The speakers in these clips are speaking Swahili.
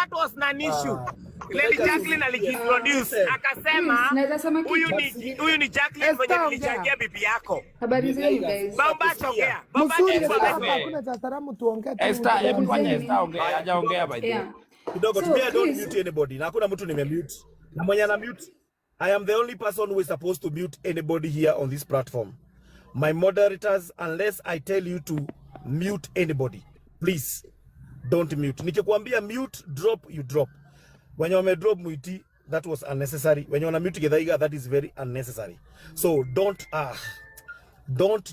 That was an issue. Ah, Lady Githaiga, Jacqueline alijiintroduce listen. Chris, akasema naweza sema huyu kitu? ni huyu ni Jacqueline mwenye Esther, nilichangia ongea. bibi yako. Habari zenu Githaiga, guys. Baumbacha nakusikia. ongea. Baumbacha Msuri hebu hapa amesema. hakuna cha salamu, tuongee tu. Esther, hebu Habari fanya zenu. Esther ongea, hajaongea by the way. Yeah. Kidogo tu, So me I don't Chris, mute anybody. Na hakuna mtu nimemute. Na mwenye ana mute, I am the only person who is supposed to mute anybody here on this platform. My moderators, unless I tell you to mute anybody, please don't mute. Nikikwambia mute, drop, you drop. When you drop Mwiti, that was unnecessary. When you wanna mute Githaiga, that is very unnecessary. So don't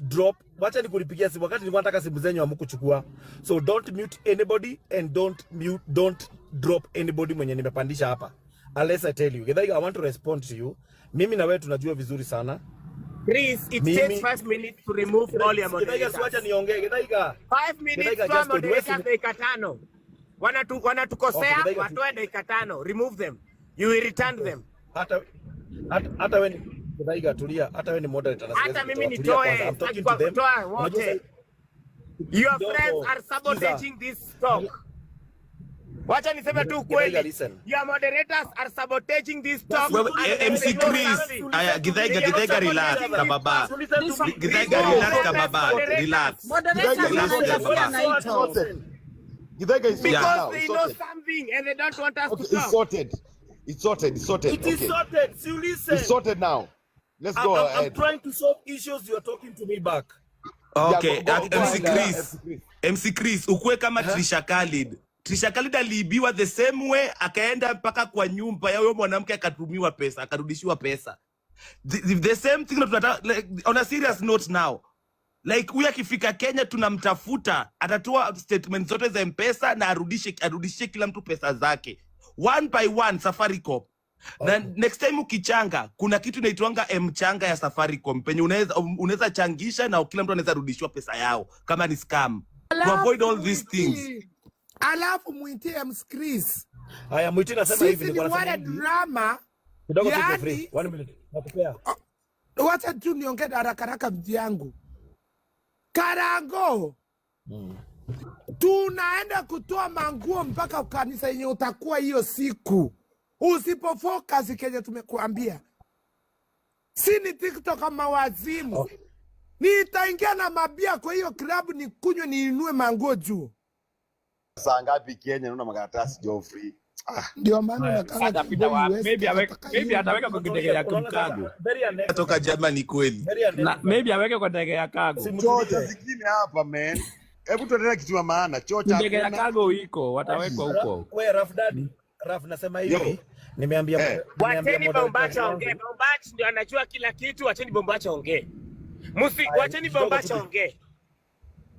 drop. Wacha nikulipigia simu wakati nilikuwa nataka simu zenyu hamkuchukua. So don't mute anybody and don't mute, don't drop anybody mwenye nimepandisha hapa. Unless I tell you. Githaiga, I want to respond to you. Mimi na wewe tunajua vizuri sana. Chris, it Mimi takes 5 minutes to remove all your Githaiga, si wacha moderators. niongee. Githaiga. 5 minutes Githaiga, toa just wait. Wewe moderators dakika 5. Okay, Wanatukosea, Githaiga, watoe dakika 5. Remove them. You will return them. hata wewe ni Githaiga, tulia. Hata wewe ni moderator na siwezi Hata mimi kutoa. Tulia kwanza. nitoe, I'm sitaki talking to them. kutoa Unajua wote. sasa Your kidogo. friends are Sikiza. sabotaging this talk. Wacha niseme tu Githaiga, ukweli. listen. Your moderators are sabotaging this talk Wewe, and MC they know Chris, something. aya, Githaiga, They are Githaiga, relax, sabotaging this kababa. talk. Listen to me. Githaiga, No, relax, protest kababa, moderators. relax. Moderators Relax, wanainterfere kababa. na hii talk. Sorted. Githaiga is sorted Yeah. Because now. they It's know sorted. something and they don't want us Okay, to it's talk. sorted. It's sorted. It's sorted. It is Okay. sorted. So you listen. It's sorted now. Let's go I'm ahead. trying to solve issues. You're talking to me back. Yeah, Okay, go, go, go MC ahead, Chris. MC Chris. MC Chris, ukuwe kama Trisha Khalid. Trisha Khalid aliibiwa the same way, akaenda mpaka kwa nyumba ya huyo mwanamke akatumiwa pesa, akarudishiwa pesa. The same thing na tunataka, like, on a serious note now. Like huyu akifika Kenya tunamtafuta, atatoa statement zote za M-Pesa na arudishe kila mtu pesa zake one by one, Safaricom. Na next time ukichanga, kuna kitu inaitwanga mchanga ya Safaricom penye unaweza changisha na kila mtu anaweza rudishiwa pesa yao kama ni scam. To avoid all these things. Mwiti, alafu mwitie MC Chris. Haya, Mwiti, nasema hivi, Sisi ni nilikuwa nasema wale hivi. drama, Kidogo tu Jeffrey. yani One minute. Nakupea. Wacha tu niongee haraka haraka mji yangu. Karango, tunaenda kutoa manguo mpaka kanisa yenye utakuwa hiyo siku. Usipofocus kenye tumekuambia, si ni TikTok kama wazimu. Nitaingia na mabia kwa hiyo klabu nikunywe niinue manguo juu. Saa ngapi Kenya? Naona makaratasi Geoffrey. Ah, Ndio maana nakanga Atapita Kiboi wapi? West Maybe aweke, nataka maybe hiyo. ataweka kwa ndege ya Unaona sasa, cargo. very unnecessary. Toka Germany kweli. Very Na unnecessary. maybe aweke kwa ndege ya cargo. Si chocha mtulie. zingine hapa, man. Hebu tuendelee kitu ya maana. Chocha Ndege ya hakuna. cargo iko, watawekwa huko. We Raf Daddy, Raf, nasema Yo. hivi, nimeambia nimeambia Wacheni moderators Baumbacha wangu. aongee. Baumbacha ndio anajua kila kitu. Wacheni Baumbacha aongee. Musi, Haya, wacheni kidogo Baumbacha tu. aongee.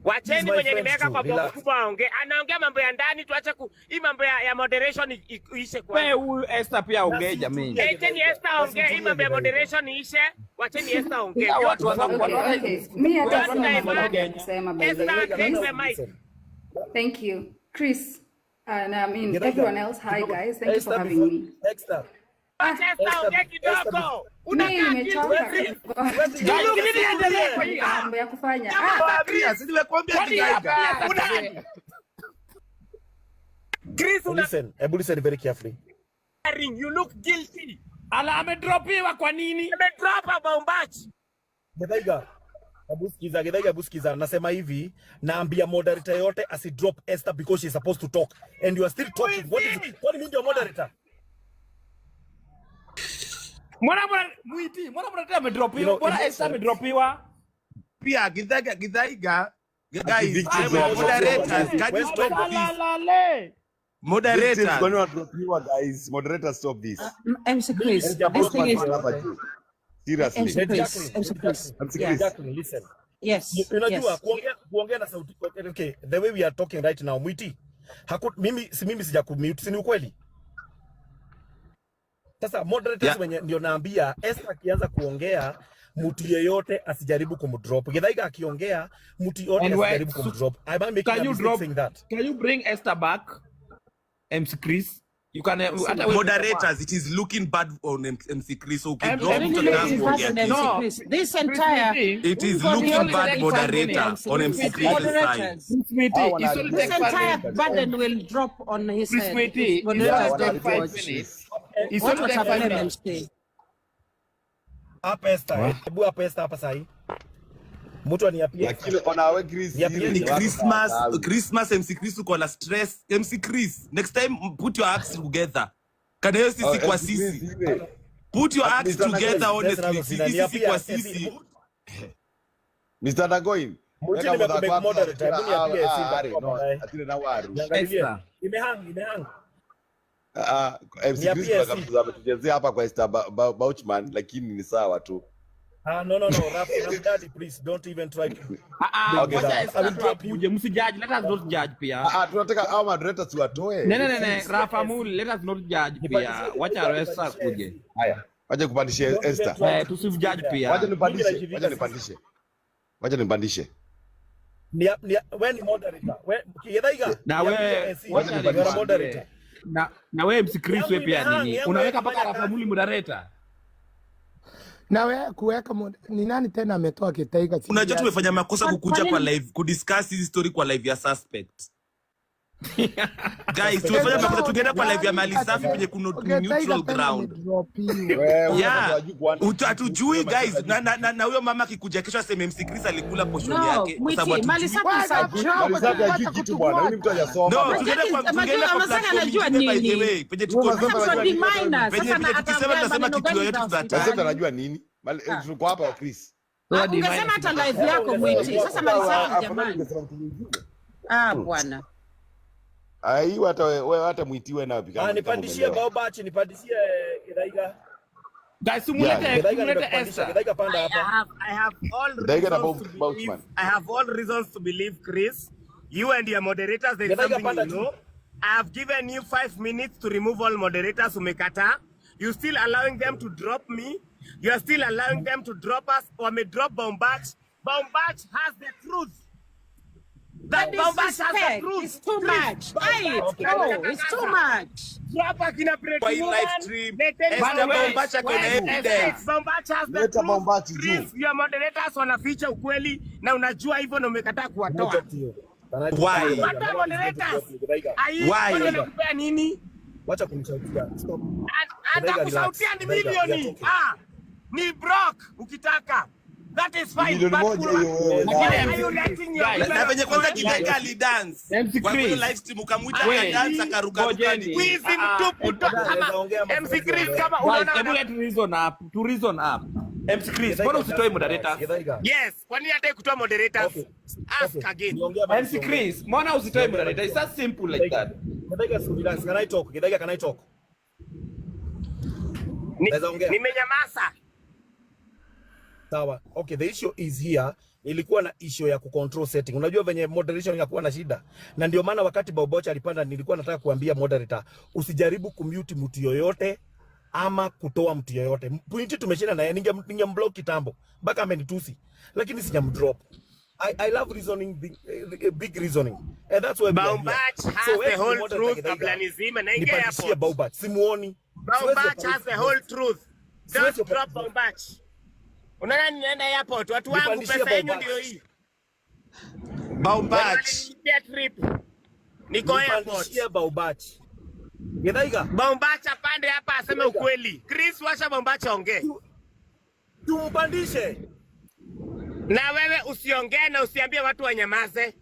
He's Wacheni my mwenye friend nimeweka too. kwa box Relax. kubwa aongee. Anaongea mambo ya ndani, tuache hii mambo ya moderation iishe Wewe kwanza. huyu Esther pia Na aongee si jamani. utulie, Acheni Githaiga. Esther Na si aongee, hii utulie, mambo ya Githaiga. moderation iishe. Wacheni Esther aongee. Ila watu Yote wana Okay, okay. Mi hata Just sina mambo divert. mengi ya kusema by the Esther, way. Githaiga, take Chris, the mic. listen. thank you. Chris, and I mean Githaiga, everyone else. Hi kidogo. guys, thank you for Esther having before me. Esther. Ah, Wacha Esther Esther, aongee Esther kidogo. mi Unakaa guilty, nimechoka Chris. Huwezi Guys, You look nini endelee kwa guilty. hii app? Mambo ya kufanya. Ah, Nakwambia, si nimekuambia Kwani hii app Githaiga. ni Una Esther? Chris, una Listen, hebu listen very carefully. You look guilty. Ala, amedropiwa kwa nini? Amedrop Baumbach. Githaiga, hebu sikiza, Githaiga, hebu sikiza. Nasema hivi, naambia moderator yote asidrop Esther because she's supposed to talk and you are still talking. What is kwani mimi ndio moderator? Mbona Mwiti, mbona tena amedropiwa? In Mbona Esther amedropiwa? Pia Githaiga, Githaiga, guys, victims moderators, wanadropiwa. can you stop this? Alalale. Victims Moderators. kwani wanadropiwa, guys? Moderators, stop this. MC Chris, this thing is Hapa juu. Seriously. MC Chris, MC Chris. MC Yeah. Chris. Jacqueline, listen. Yes. Unajua Yes. kuongea na sauti, okay, the way we are talking right now, Mwiti. Mimi sija kumute, si ni ukweli? Sasa moderators wenye ndio naambia Esther akianza kuongea, mtu yeyote asijaribu kumdrop. Githaiga akiongea, mtu yeyote And where, asijaribu kumdrop. Am I making can a you mistake drop saying that? Can you bring Esther back? MC Chris, You can hata wewe Moderators, it is looking bad on MC Chris. So ukidrop Really mtu ataanza looking kuongea bad on kitu. MC No, Chris. This Chris entire Mwiti, It is for the looking only bad, take 5 moderator, minutes. on MC It's Chris's side. moderators. Chris Mwiti, Hao it's only This take 5 entire minutes. burden will drop on his Chris head Mwiti, if it's moderators only take don't 5 watch. minutes. It's What only take 5 watablame minutes. MC? Hapa Esther, hebu hapa Esther hapa sahi. Mtu aniapie. Lakini ona we Chris Niapie ile Ni ni watu Christmas, hawasawi. Christmas MC Chris uko na stress. MC Chris, next time put your acts together. Kana hiyo Oh, sisi kwa MC Chris sisi. ile. Put your At acts Mr. together Nagoin, Stress honestly. nazo sina. Sisi sisi Niapie kwa AC. sisi. Mr. Nagoin. Mwiti Weka muthako nimekumake waku moderator. atira Hebu niapie AC are nitakuwa no baadaye. atire na waru. Niangalilie. Esther. Imehang, imehang. Ah, MC Chris Niapie kuna AC. kabisa ametuchezea hapa kwa Esther Bauchman lakini ni sawa tu. Ah, no, no, no. Rap, rap daddy, please. Don't even try to Ah, ah, bring Okay, it wacha up. I Esther will tu drop you. akuje, msijudge, let us not judge pia. Ah, ah, tunataka hao moderators watoe. Ne ne ne ne, Rafa Muli, let us not judge pia. Nipandishie, Wacha Githaiga, Esther nipandishie akuje. AC. Haya. Wacha kupandishia Don't even Esther. try Eh, to tusijudge bring it up. pia. Wacha Mimi nipandishe, wacha naishivika sisi. nipandishe. Wacha nipandishe. Ni, ni, we ni moderator. We, Githaiga, Na niapie we AC. Wacha wacha You are a nipandishe. nikwambie. moderator. Na we MC Chris Yangu we pia imehang, nini? yangu Unaweka mpaka haikufanya Rafa kazi. Muli moderator. Na we kuweka ni nani tena ametoa Kitaiga Unajua serious? tumefanya makosa Kwa kukuja kwa kwa nini? live kudiscuss hizi story kwa live ya suspect. Guys, Suspect. tumefanya makosa Esther tungeenda kwa live ya nani mali safi ati penye kuna neutral Githaiga tena ground. amedropiwa. Wewe huyo Yeah. mtoto hajui kuandika kitu, Hatujui huyo mtoto guys. hajui Na na huyo mama akikuja kesho aseme MC Chris alikula portion No, yake kwa sababu Mwiti, mali hatujui. safi Bwana safi. Mali drop safi hajui wacha kitu bwana. Huyu ni mtu kutufuata. hajasoma No, bwana. tungeenda kwa Unajua tungeenda kwa Amazon platform anajua nyingine by the nini? way. Penye Huyo tuko Masanja Sasa anajua D nini hata minor, penye sasa penye tukisema ataongea tunasema maneno kitu gani yoyote za Masanja tutataja. hospitali? anajua nini? Mali Ah. tuko hapa kwa Chris. Sasa Ah, D ungesema minus hata live Wewe yako ungesema Mwiti. kwako. Sasa mali Sasa safi afadhali jamani. ungesema mtu mwingine. Ah, bwana. Ah, hiyo hata wewe hata mwitiwe nayo Ah, kama kama nipandishie umeelewa. Baobach, nipandishie Githaiga. Guys, Yeah. tumulete Githaiga tumulete nimekupandisha. Esther. Githaiga panda I hapa. have I have all Githaiga na reasons to believe Bauchman. I have all reasons to believe, Chris. You and your moderators, there is Githaiga something panda you juu. know. I have given you 5 minutes to remove all moderators umekata. You still allowing them to drop me. You are still allowing them to drop us. Wame drop Bombach. Bombach has the truth. The That Bombach has the disrespect truth. is too Chris, much. Aight, Okay. oh, it's too much. Drop akina Kwa Pretty hii live Woman. stream Leteni Esther But wait, Bombach ako na wait, evidence. Esther. Bombach has the Leta truth. Bombach juu. Chris, your moderators wanaficha ukweli na unajua hivyo na umekataa Can I kuwatoa. talk to you? Can I talk to you, Why? Githaiga? Watoa No one is going to moderators. drop you, Githaiga. Ai, Why? kwani Githaiga, wamekupea nini? wacha kunishautia. Stop. Githaiga, relax. Atakushautia ni Githaiga, we are milioni. talking. Ah, ni broke ukitaka. That is Ni fine, milioni but moja hiyo wewe Lakini why nayo. are MC you Chris, letting your guys, Na na venye kwanza guys, Githaiga alidance MC kwa hiyo Chris. live stream ukamwita Wait, akadance akarukaruka ni ngojeni. wizi Ah, ah, mtupu to, Dada, kama naweza ongea ama MC siwezi Chris ongea? kama Guys, unaona hebu wana let reason up, to reason up. MC Chris, mbona Githaiga, usitoe just relax. moderators? Githaiga. Yes, kwa nini hataki kutoa moderators? Okay. Ask Okay. again. Niongee ama MC nisiongee? Chris, mbona usitoe Niongee ama moderator? It's nisiongee? that simple like Githaiga. that. Githaiga, so relax. Can I talk? Githaiga, can I talk? Naweza ongea? Nimenyamaza. Sawa. Okay, the issue is here. Nilikuwa na issue ya kucontrol setting. Unajua venye moderation inakuwa na shida. Na ndio maana wakati Baobocha alipanda nilikuwa nataka kuambia moderator usijaribu kumute mtu yoyote ama kutoa mtu yoyote. Pointi tumeshinda naye ninge mblock kitambo mpaka amenitusi. Lakini sijamdrop. I love reasoning big, big reasoning. And that's why we are here. Baumbach So has wewe the whole moderator truth Githaiga, kabla nizime na ingia nipandishie airport. Baobach. Simuoni. Siwezi Baumbach operate has the whole truth. Siwezi Don't drop operate. Baumbach. Unaona ninaenda airport, watu wangu Nipandishie pesa yenu Baobach. ndio hii. Bombach. Walinilipia trip. Niko airport. Nipandishie Baobach. Githaiga. Baumbach apande hapa aseme ukweli. Chris, washa Baumbach aongee. Tumpandishe. Na wewe usiongee na usiambie watu wanyamaze.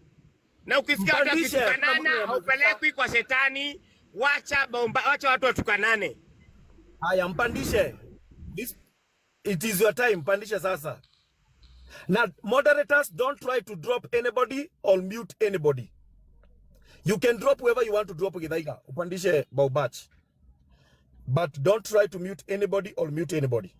Na ukisikia watu Mpandishe, hakuna mtu wakitukanana, ananyamaza. haupelekwi kwa shetani. Wacha bomba, wacha watu watukanane. Haya, mpandishe. This, it is your time, mpandishe sasa. Now, moderators, don't try to drop anybody or mute anybody. You can drop whoever you want to drop Githaiga. Upandishe Baubach. But don't try to mute anybody or mute anybody.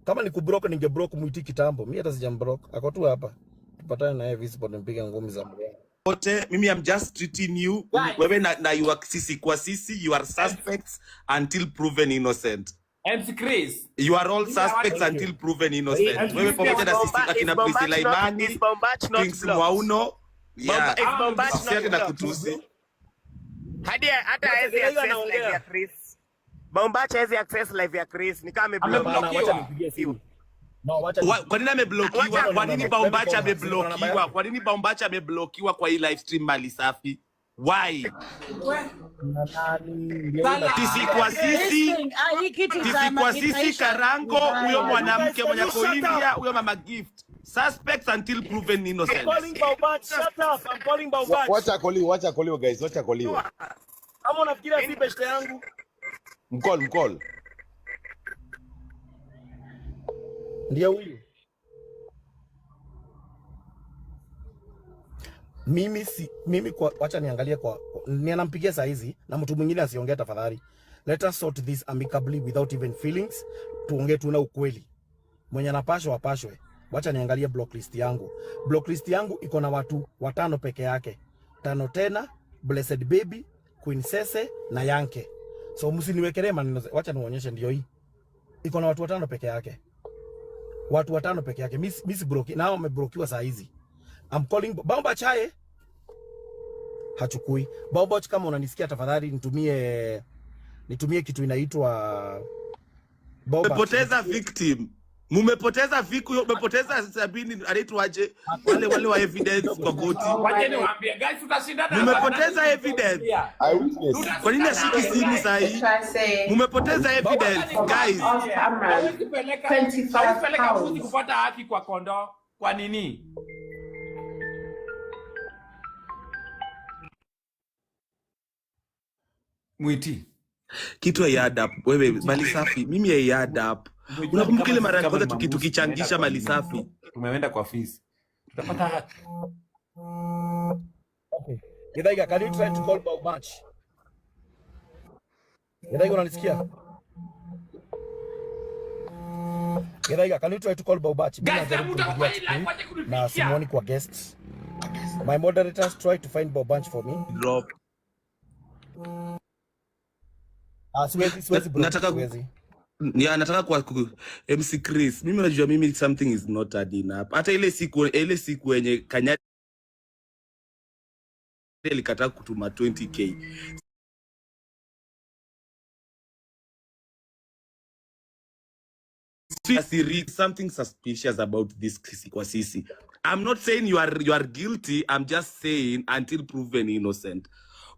Kama ni kubroke ningebroke mwiti kitambo. Mimi hata sijambroke. Ako tu hapa. Tupatane na yeye visipo nimpige ngumi za mgongo. Wote, mimi I'm just treating you Guys. wewe na you are sisi kwa sisi you are suspects until proven innocent. MC Chris. You are all Mimi I want suspects Thank you. until proven innocent. MC Wewe Chris pamoja pia na sisi Is akina Bombach Priscilla not, Imani, is Bombach not Kings blocked? Mwauno. Yeah. Is Bombach Sisi not hata na blocked? kutusi. Hadi hata Wacha hawezi Githaiga access live ya anaongea. Chris. Baumbacha hawezi access live ya Chris. Ni kama Hapana, wacha Ameblokiwa. nimpigie simu. No, wacha Kwa nini ameblokiwa? Wacha No, no, Kwa no, nini no. Let me Baumbacha call her. Siko na namba ameblokiwa? yake. Kwa nini Baumbacha ameblokiwa kwa hii live stream mali safi? Why? Na nani? Ndio huyo Sala. Sisi kwa This sisi, thing, ah, hii kitu sisi itama, kwa sisi itaisha Karango, huyo vibaya. You guys, mwanamke can mwenye you ako shut India, up? huyo mama Gift. Suspects until proven I'm innocent. calling Baubach. Shut up. I'm calling Baubach. Wacha akoliwe, wacha akoliwe guys, wacha akoliwe. Kama unafikiria si beshte yangu. Mcall, mcall. Ndio huyu. Mimi si mimi kwa, wacha niangalie kwa ni anampigia saa hizi na mtu mwingine asiongee tafadhali. Let us sort this amicably without even feelings. Tuongee tu na ukweli. Mwenye anapashwa apashwe. Wacha niangalie blocklist yangu. Blocklist yangu iko na watu watano peke yake. Tano tena, Blessed Baby, Queen Sese na Yanke. So msiniwekelee maneno. Wacha niwaonyeshe ndio hii. Iko na watu watano peke yake. Watu watano peke yake. Mimi si block. Nao wameblokiwa saa hizi. I'm calling Baumba chae hachukui. Baobach, kama unanisikia tafadhali nitumie kitu inaitwa Baobach. Mmepoteza victim. Mumepoteza viku, umepoteza Sabini anaitwaje? Wale wa evidence kwa koti. Wacha niwaambie guys, tutashindana hapa. Mumepoteza Nothing is evidence. clear. Eyewitness. Kwa nini Tutashindana ashiki hapa simu guys. saa hii? Mumepoteza Wacha evidence guys. niwaambie, hawezi peleka hawezi peleka mbuzi kupata haki kwa kondoo. Kwa nini? Mwiti. Kitu ya add up wewe, mali safi. Mimi ya add up. Umejua ni Unakumbuka kama ile mara sisi ya kama kwanza ni mambuzi tumeenda tukichangisha kwa mali nini? safi? Tumeenda kwa fees. Tutapata haki. Okay. Githaiga, can you try to call Baobach? Githaiga, unanisikia? Githaiga, can you try to call Baobach? Mimi Guys, na najaribu mtu ako kwa kumpigia hii live chukui wache na kunipigia. simuoni kwa guests. My moderators try to find Baobach for me. Drop. Ah, siwezi bro, Nataka siwezi. ya nataka kwa MC Chris. Mimi najua mimi something is not adding up. Hata ile siku yenye Kanyari alikataa kutuma 20K. Something suspicious about this sisi kwa sisi. I'm not saying you are guilty, I'm just saying until proven innocent.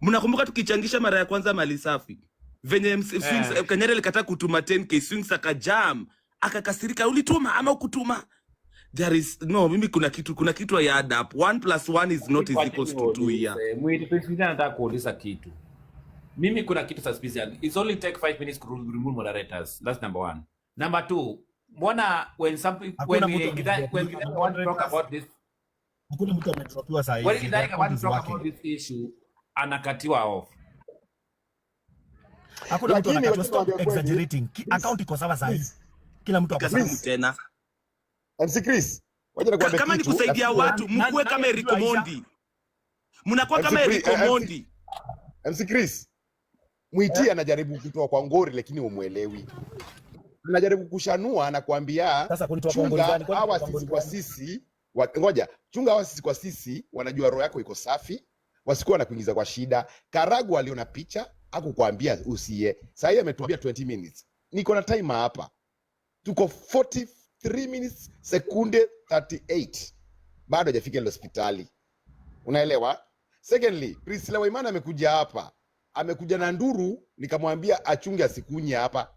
Mnakumbuka tukichangisha mara ya kwanza mali safi venye Swings, Kanyari alikataa kutuma 10K, Swings akajam akakasirika, ulituma ama ukutuma? There is no, mimi kuna kitu ya add up. 1 plus 1 is not is Wacha equals to 2 here. niwaulize. Mwiti, please, nataka kuuliza kitu. Mimi kuna kitu suspicious. It's only take 5 minutes to remove moderators. That's number one. Number two, mbona when some people, Hakuna when mtu when amedropiwa. Githaiga want to talk Moderators, about this, hakuna mtu amedropiwa saa when hizi. The Githaiga account want to is talk about working. this issue, anakatiwa off. Hakuna mtu Lakini anakatiwa. wacha Stop niwaambie kweli, exaggerating. Chris, Account iko sawa saa hizi. Chris, Kila mtu ako Piga sawa. simu Chris, tena. MC Chris, wacha nikwambie Kama ni kitu kusaidia nafikiri watu, Nani mkuwe nani kama Eric anajua Aisha? Omondi. Mnakuwa MC kama Chris, Eric MC, Omondi. MC Chris, Mwiti anajaribu kutoa kwa ngori lakini umuelewi. Anajaribu kushanua, anakuambia Sasa kunitoa kwa ngori chunga gani? Kwani hawa kwa sisi ngori kwa gani? sisi ngoja, chunga hawa sisi kwa sisi, wanajua roho yako iko safi, wasikuwa wanakuingiza kwa shida. Karagu aliona picha akukwambia usiye. Sasa hii ametuambia 20 minutes. Niko na timer hapa, tuko 43 minutes sekunde 38, bado hajafika ile hospitali. Unaelewa? Secondly, Priscilla Waimana amekuja hapa, amekuja na nduru, nikamwambia achunge asikunye hapa,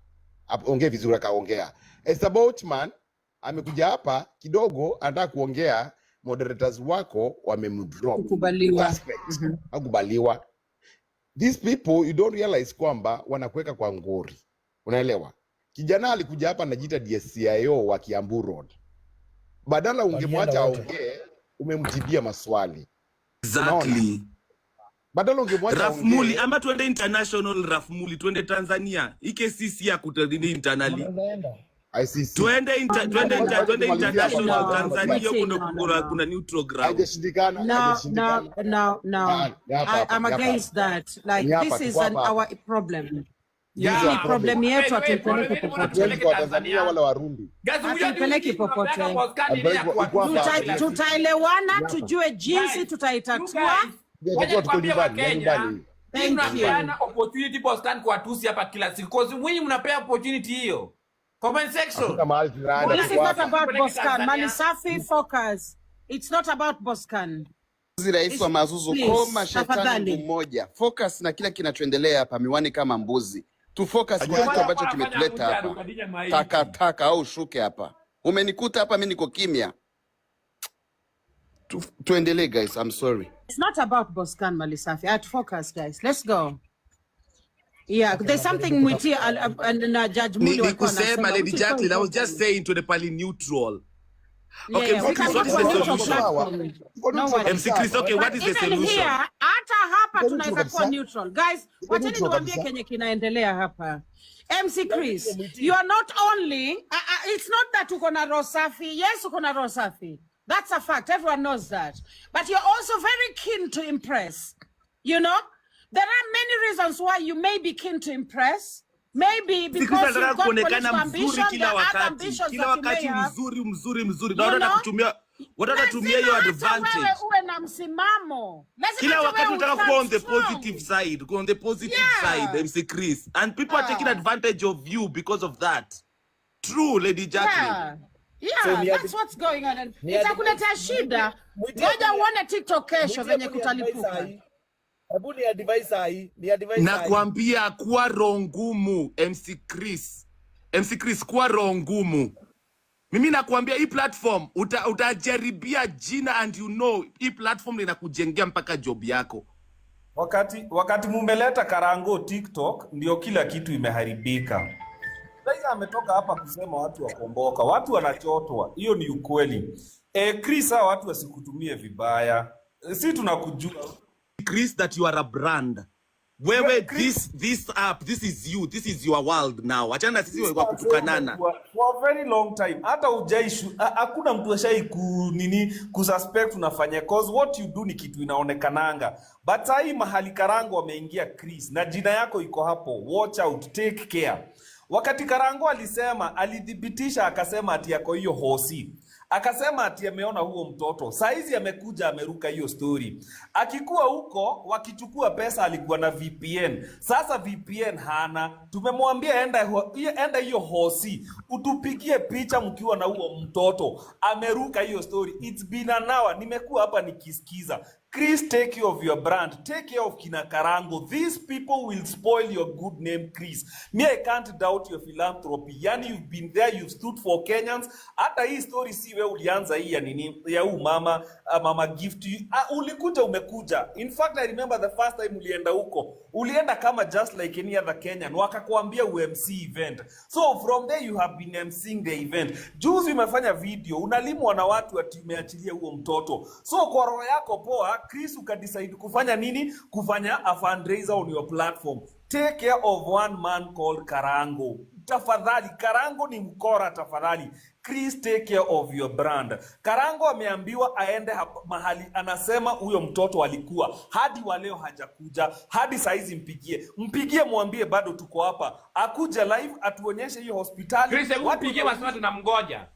ongee vizuri, akaongea. Esther Boutman amekuja hapa kidogo, anataka kuongea, moderators wako wamemdrop Kukubaliwa. suspect, hakubaliwa. These people you don't realize kwamba wanakuweka kwa ngori, unaelewa? Kijana alikuja hapa anajiita DSCIO wa Kiambu Road, badala Walienda ungemwacha wote. aongee, umemjibia maswali. Unaona? Exactly. Badala ungemwacha Rafmuli aongee. ama tuende international Rafmuli, tuende Tanzania. IKCC ya kutadini internally. Wanaweza enda. ICC. Tuende inter, tuende Wacha inter, wacha tuende tumalizie hapa international kwanza, No, Tanzania tumalizie. Mwiti, kuna no, no, kuna, no. kuna neutral ground. Haijashindikana, No, no, haijashindikana. no, no. Ah, ni hapa hapa, I'm ni hapa against hapa. that. Ni Like hapa, this is tuko an hapa hapa. our problem. This is Hii our ni problem. problem yetu, Wait, wait, hatuipeleke problem yenu mbona popote. Hatuendi tupeleke kwa Watanzania Tanzania? wala Warundi. Guys, mjua ni Hatuipeleki nyinyi mnapeana popote. Oscar nini ya Hatuendi kwa iko kuwatuza hapa kila hapa. siku. Tutaelewana, Ni hapa. tujue jinsi Guys, you tutaitatua. guys, Ndio wacha itakuwa tuko nikwambie nyumbani, ni Wakenya, nyumbani. Hii Thank you. mnapeana opportunity Boscan kwa tusi hapa kila siku. Cause mwinyi mnapea opportunity hiyo. Comment section. Hakuna mahali tunaenda, This is tuko not hapa. about Peleke Boscan. Tanzania. Malisafi, focus. It's not about Boscan. Rais It's, wa Mazuzu, please, koma shetani mguu tafadhali. mmoja. Focus na kila kinachoendelea hapa, miwani kama mbuzi. Tu focus kwa Ndio kitu maana ambacho wanafanya kimetuleta Abuja hapa. Rukadija maiti. Taka taka au ushuke hapa. Umenikuta hapa, mimi niko kimya. Tuendelee guys, I'm sorry. It's not about Boscan, Malisafi. At focus, guys. Let's go. Yeah, Okay, there's najaribu something Mwiti kutafuta and Judge Ni, Muli ni walikuwa kusema wanasema, Lady which is so Jacqueline, I was just important. saying to the pali neutral. Yeah, Okay, yeah, MC we Chris, can what go is the to a neutral solution? Sawa. platform. Tuko No neutral worries. MC Chris, kabisa. okay, what But is the even solution? here, hata hapa Tuko neutral tunaweza kuwa kabisa. neutral. Guys, Tuko wacheni neutral niwaambie kabisa. kenye kinaendelea hapa. MC Tuko Chris, Mwiti. you are not only it's not that uko na roho safi. Yes, uko na roho safi. That's a fact. Everyone knows that. But you're also very keen to impress. You know, there are many reasons why you may be keen to impress. Maybe MC Chris because you've anataka got kuonekana political mzuri ambition, there kila are other wakati, ambitions kila that you may wakati have. mzuri mzuri mzuri, na You watu know, watakutumia, watu watatumia lazima hiyo hata wewe advantage. uwe na msimamo, lazima Kila hata wakati wewe unataka kuwa ustand on the strong. positive side, go on the positive side, Yeah. MC Chris, and people are taking Ah. advantage of you because of that. True, Lady Jacqueline. Yeah. So Yeah, ni that's what's going on. And ni advice itakuletea Mwiti, shida. Mwiti, Ngoja hebu ni uone TikTok kesho Mwiti, venye hebu ni advice kutalipuka. sahi. Hebu ni advice sahi, ni advice sahi. Nakwambia kuwa roho ngumu, MC Chris. MC Chris, kuwa roho ngumu. Mimi nakwambia hii platform utajaribia jina and you know hii platform inakujengea mpaka job yako. Wakati mumeleta Karango TikTok ndio kila kitu imeharibika. Raila ametoka hapa kusema watu wakomboka, watu wanachotwa, hiyo ni ukweli. Chris, hawa watu wasikutumie vibaya, si tunakujua Chris, that you are a brand. Wewe Chris, this app, this is you, this is your world now. Achana na sisi Chris wa Manze kutukanana. umekuwa for a very long time, hata hujaishu, hakuna mtu ashai ku nini kususpect unafanya, cause what you do ni kitu inaonekananga, but sahii mahali Karango ameingia Chris, na jina yako iko hapo, watch out, take care. Wakati Karango alisema, alithibitisha akasema ati yako hiyo hosi, akasema ati ameona huo mtoto. Saizi amekuja ameruka hiyo story. Akikuwa huko wakichukua pesa, alikuwa na VPN. Sasa VPN hana. Tumemwambia enda hiyo hosi utupigie picha mkiwa na huo mtoto. Ameruka hiyo story. It's been an hour. Nimekuwa hapa nikisikiza. Chris, take care of your brand. Take care of kina Karango. These people will spoil your good name, Chris. Me, I can't doubt your philanthropy. Yani, you've been there, you've stood for Kenyans. Hata hii story si wewe ulianza hii ya nini ya huu mama mama Gift. Ulikuja umekuja. In fact, I remember the first time ulienda huko. Ulienda kama just like any other Kenyan. Wakakuambia UMC event. So from there you have been MCing the event. Juzi umefanya video, unalimwa na watu ati umeachilia huo mtoto. So kwa roho yako poa, Chris ukadecide kufanya nini? Kufanya a fundraiser on your platform. Take care of one man called Karango. Tafadhali, Karango ni mkora tafadhali. Chris, take care of your brand. Karango ameambiwa aende mahali anasema huyo mtoto alikuwa, hadi wa leo hajakuja, hadi saizi mpigie. Mpigie mwambie bado tuko hapa. Akuja live atuonyeshe hiyo hospitali. Chris, hebu Watu mpigie wasema tunamgoja.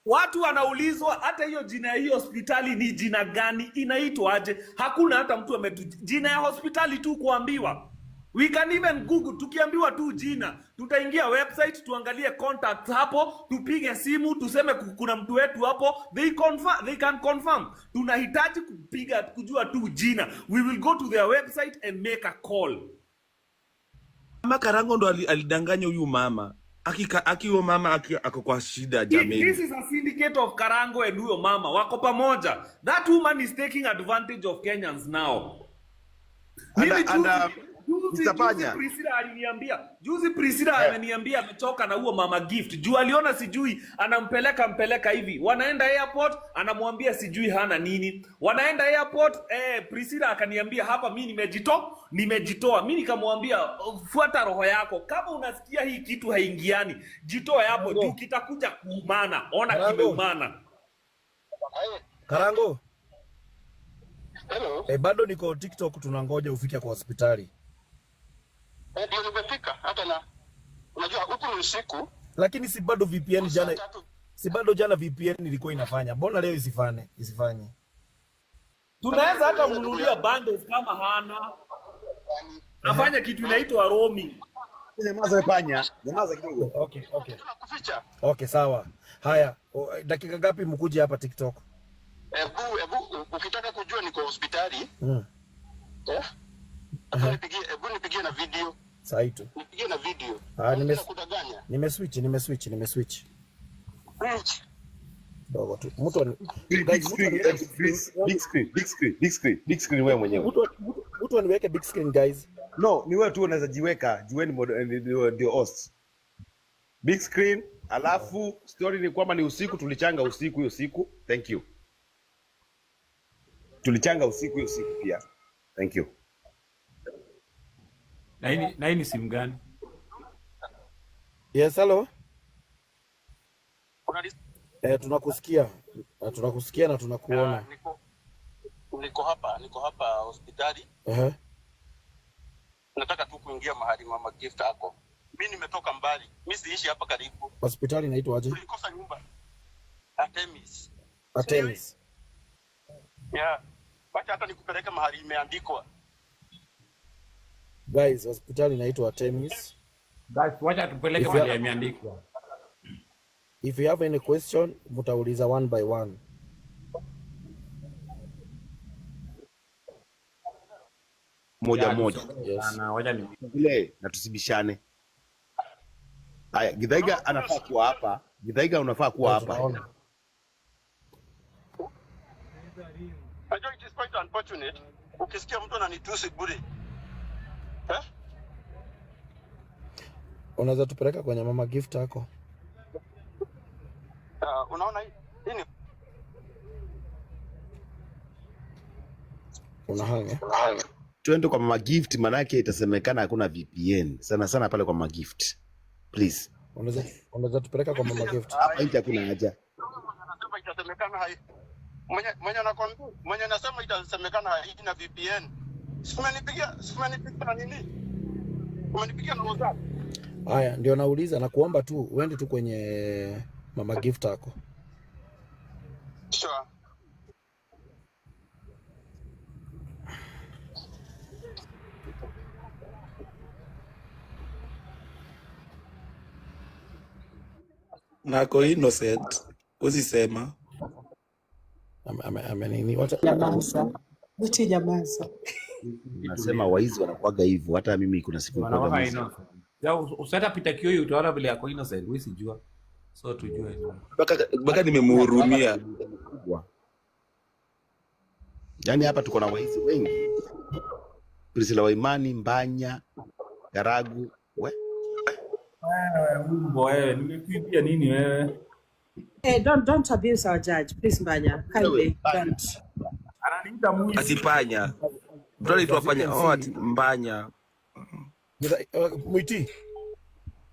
Watu wanaulizwa hata hiyo jina ya hiyo hospitali ni jina gani, inaitwa aje? Hakuna hata mtu ametu jina ya hospitali tu kuambiwa. We can even google, tukiambiwa tu jina, tutaingia website tuangalie contacts hapo, tupige simu tuseme kuna mtu wetu hapo, they can confirm. Tunahitaji kupiga kujua tu jina. We will go to their website and make a call. Mama Karango ndo alidanganya huyu mama. Aki huyo mama ako kwa shida jameni. This is a syndicate of Karango and huyo mama wako pamoja. That woman is taking advantage of Kenyans now. Mimi Mr. juzi Panya. Priscilla aliniambia, juzi Priscilla ameniambia amechoka na huo mama Gift. Juu aliona sijui anampeleka mpeleka hivi. Wanaenda airport anamwambia sijui hana nini. Wanaenda airport Priscilla akaniambia hapa mimi nimejitoa. Mimi nikamwambia fuata roho yako. Kama unasikia hii kitu haingiani, jitoe hapo juu kitakuja kuumana. Ona Karango. kimeumana. Karango. Hello. Bado niko TikTok tunangoja ufike kwa hospitali. Ndio nimefika hata na unajua huku ni usiku. Lakini si bado VPN jana, si bado jana VPN ilikuwa inafanya. Mbona leo isifanye? Tunaweza hata mnunulia bundles kama hana. Afanye kitu inaitwa roaming. Nyamaza we panya, nyamaza kidogo. Okay. Okay, sawa. Haya, dakika ngapi mkuje hapa TikTok? Ebu ukitaka kujua niko hospitali. Eh? Nipigie, ebu nipigie na video. Sahi tu. Nipigie na video. Ah, Kudanganya. nimeswitch, nimeswitch, nimeswitch. Switch. Dogo tu. Mtu Big guys, mtu screen, aniweke big screen, big screen, big screen, big screen, big screen wewe mwenyewe. Mtu aniweke big screen, guys. No, ni wewe tu unaweza jiweka, jueni ndio host. Big screen, alafu story ni kwamba ni usiku, tulichanga usiku hiyo siku. Thank you. Tulichanga usiku hiyo siku pia. Thank you. Na hii ni simu gani? Yes, hello. Eh, tunakusikia. Tunakusikia na tunakuona. Niko hapa hospitali. Nataka tu kuingia mahali Mama Gift ako. Mimi nimetoka mbali. Mimi siishi hapa karibu. Hospitali inaitwa aje? Tulikosa nyumba. Artemis. Artemis. Yeah. Wacha hata nikupeleke mahali imeandikwa. Guys, hospitali inaitwa Artemis. Guys, wacha tupeleke mahali imeandikwa. If you have any question, mtauliza one by one. Moja moja. Yes. Vile na tusibishane. Haya, Githaiga anafaa kuwa hapa. Githaiga unafaa kuwa hapa. Najua it is quite unfortunate. Ukisikia mtu ananitusi bure. Eh? Unaweza tupeleka kwenye Mama Gift yako? Unaona hii? Hii ni Unahanga. Twende kwa Mama Gift, manake itasemekana hakuna VPN. Sana sana pale kwa Mama Gift. Please. Unaweza tupeleka kwa Mama Gift. Hapa nje hakuna haja. Anasema itasemekana hai. Mwenye anakwambia, mwenye anasema itasemekana haina VPN. Si umenipigia na nini? Umenipigia na WhatsApp. Haya, ndio nauliza na kuomba tu uende tu kwenye Mama Gift yako. Sure. Nako innocent. Usisema. Ame nini? Wacha Nyamaza. Buti nyamaza. Nasema waizi wanakuwaga hivyo. Hata mimi kuna siku nilikuwaga Wanakuwaga mwizi. innocent. Ya, useta pita kioyo utaona vile ako innocent, wewe sijua. So tujue. Mpaka nimemhurumia. Yaani hapa tuko na waizi wengi. Priscilla Waimani, Mbanya, Garagu, we. Wewe mbwa wewe, nimekuibia nini wewe? Hey, don't abuse our judge, please Mbanya. Kindly don't. Ananiita mwizi. Ati panya. Mtu anaitwa panya. Oh, ati Mbanya. Mwiti.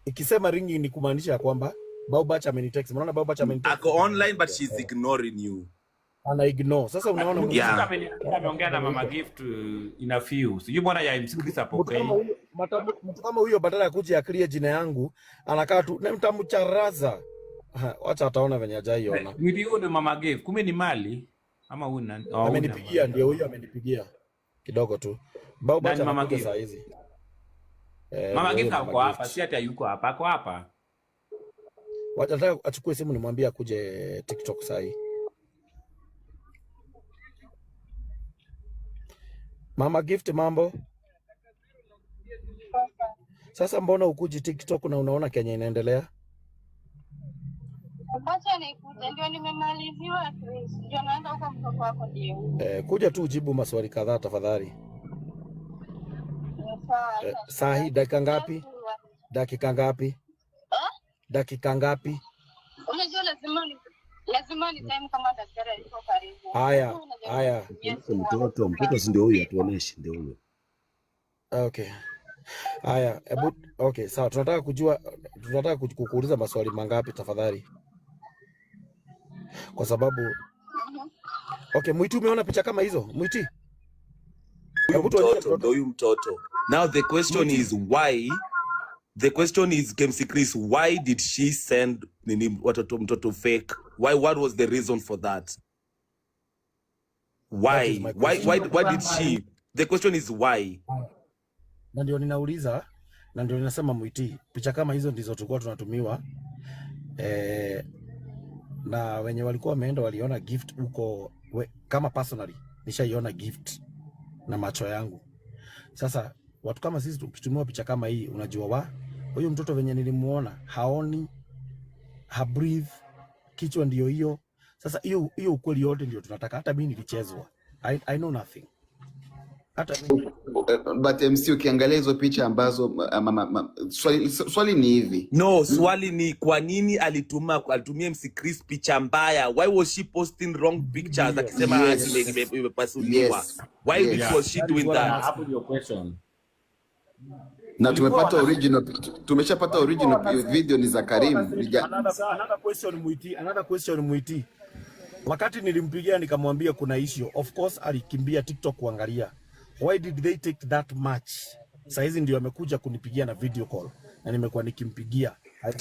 Ikisema ringing ni kumaanisha ya kwamba Baobach amenitext. Unaona Baobach amenitext. Ako online but she's ignoring you. Ana ignore. Sasa unaona mtu Yeah. Ameongea na Mama Gift in a few. Sijui bwana ya msikiliza apokee. Mtu kama huyo badala ya kuja aklie jina yangu anakaa tu na mtamcharaza. Wacha ataona venye hajaiona. Mwiti huyo ndio Mama Gift. Kumbe ni mali ama huyu nani? Oh, Amenipigia, ndio huyo amenipigia. Kidogo tu. Baobach Nani Mama anakuja Gift? saa hizi. Mama Ndio Gift huyo ako Mama hapa, Gift. si ati hayuko hapa, ako hapa. Wacha nataka achukue simu nimwambie akuje TikTok saa hii. Mama Gift, mambo? Sasa mbona ukuji TikTok na unaona Kenya inaendelea? Wacha nikuje, ndio nimemaliziwa Chris, ndio naenda huko, mtoto wako ndio huyo. Kuja tu ujibu maswali kadhaa tafadhali. Ni sawa, haina Saa hii shida. dakika ngapi? Dakika ngapi? Dakika ngapi? Unajua lazima ni time kama daktari alikuwa karibu. Haya, Unajua unajaribu haya. kutumia simu Mtoto si ndio huyu, atuoneshe ndio huyo. Okay. Haya, hebu okay, sawa. Tunataka kujua, tunataka kukuuliza maswali mangapi tafadhali? Kwa sababu okay, Mwiti, umeona picha kama hizo? Mwiti? Huyu Hebu tuonyeshe mtoto ndio huyu mtoto. Now the question Mwiti. is why. The question is KMC Chris, why did she send nini watoto mtoto fake? Why, what was the reason for that? That Why? is my Why question. why did she? The question is why? Na ndio ninauliza na ndio ninasema Mwiti, picha kama hizo ndizo tulikuwa tunatumiwa na wenye walikuwa wameenda waliona Gift huko kama personally nishaiona Gift na macho yangu. Sasa watu kama sisi tukitumiwa picha kama hii, unajua wa huyu mtoto venye nilimuona haoni, ha breathe, kichwa ndio hiyo. Sasa hiyo hiyo ukweli yote ndio tunataka. Hata mimi nilichezwa, I know nothing. Hata mimi. But MC, ukiangalia hizo picha ambazo swali ni hivi. No, swali ni kwa nini alitumia MC Chris picha mbaya? Why was she posting wrong pictures akisema ati imepasuliwa? Why was she That is doing what I'm that? asking. Hapo ndio question. Na Walikuwa tumepata original, tumeshapata Walikuwa original video ni za walikuwa Karim. Another question Mwiti, another question Mwiti. Wakati nilimpigia nikamwambia kuna issue, of course alikimbia TikTok kuangalia. Why did they take that much? Saizi ndio amekuja kunipigia na video call na nimekuwa nikimpigia.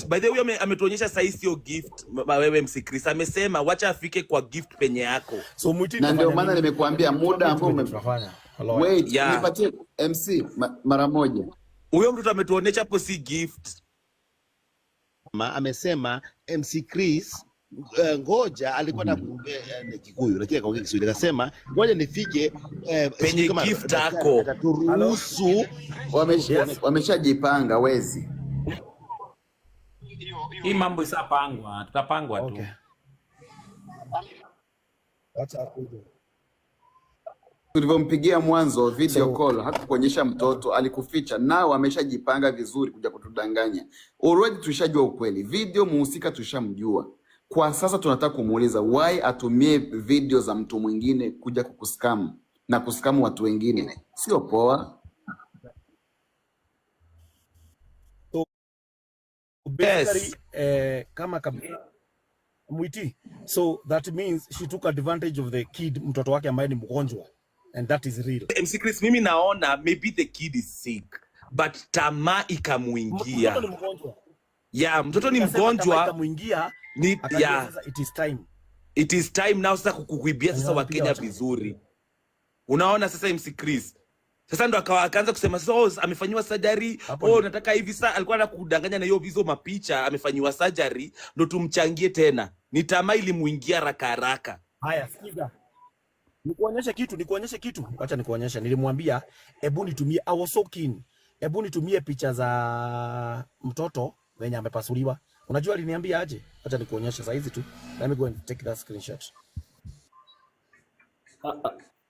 By the way, ametuonyesha sahi sio Gift, wewe MC Chris amesema wacha afike kwa Gift penye yako. So Mwiti, Na ndio nitafanya maana nini? nimekuambia muda Tuambie tu ambao venye tunafanya. Lawyer. Wait, nipatie MC mara moja. Huyo mtoto ametuonyesha hapo si Gift. Amesema MC Chris ngoja alikuwa na ni Kikuyu lakini akaongea Kiswahili akasema ngoja nifike Penye sijui kama Gift daktari ako. ataturuhusu. Yes. Wameshajipanga wezi. Hii mambo isapangwa, tutapangwa tu. Okay. Wacha akuje. Tulivyompigia mwanzo video So call hakukuonyesha mtoto, alikuficha. Nao ameshajipanga vizuri kuja kutudanganya. Already tushajua ukweli, video muhusika tushamjua. Kwa sasa tunataka kumuuliza why atumie video za mtu mwingine kuja kukuskamu na kuskamu watu wengine, sio poa. So basically kama kabisa Mwiti. So that means she took advantage of the kid, mtoto wake ambaye ni mgonjwa, and that is real. MC Chris, mimi naona maybe the kid is sick but tamaa Mtoto ikamuingia. ni mgonjwa. Yeah, mtoto ni Nikasema tamaa mgonjwa ikamuingia, ni akajua sasa it is time. It is time now sasa kukuibia Na sasa niwapiga Wakenya wacha. vizuri. Unaona sasa MC Chris. Sasa ndo akaanza kusema sasa, oh, amefanyiwa surgery, Hapo oh, ni nataka hivi sasa. Alikuwa anakudanganya na hiyo hizo mapicha amefanyiwa surgery ndo tumchangie tena. Ni tamaa ilimuingia haraka haraka. Haya, sikiza. Nikuonyeshe kitu, nikuonyeshe kitu. Acha nikuonyeshe. Nilimwambia hebu nitumie, I was so keen. Hebu nitumie picha za mtoto venye amepasuliwa. Unajua aliniambia aje? Acha nikuonyeshe saa hizi tu. Let me go and take that screenshot.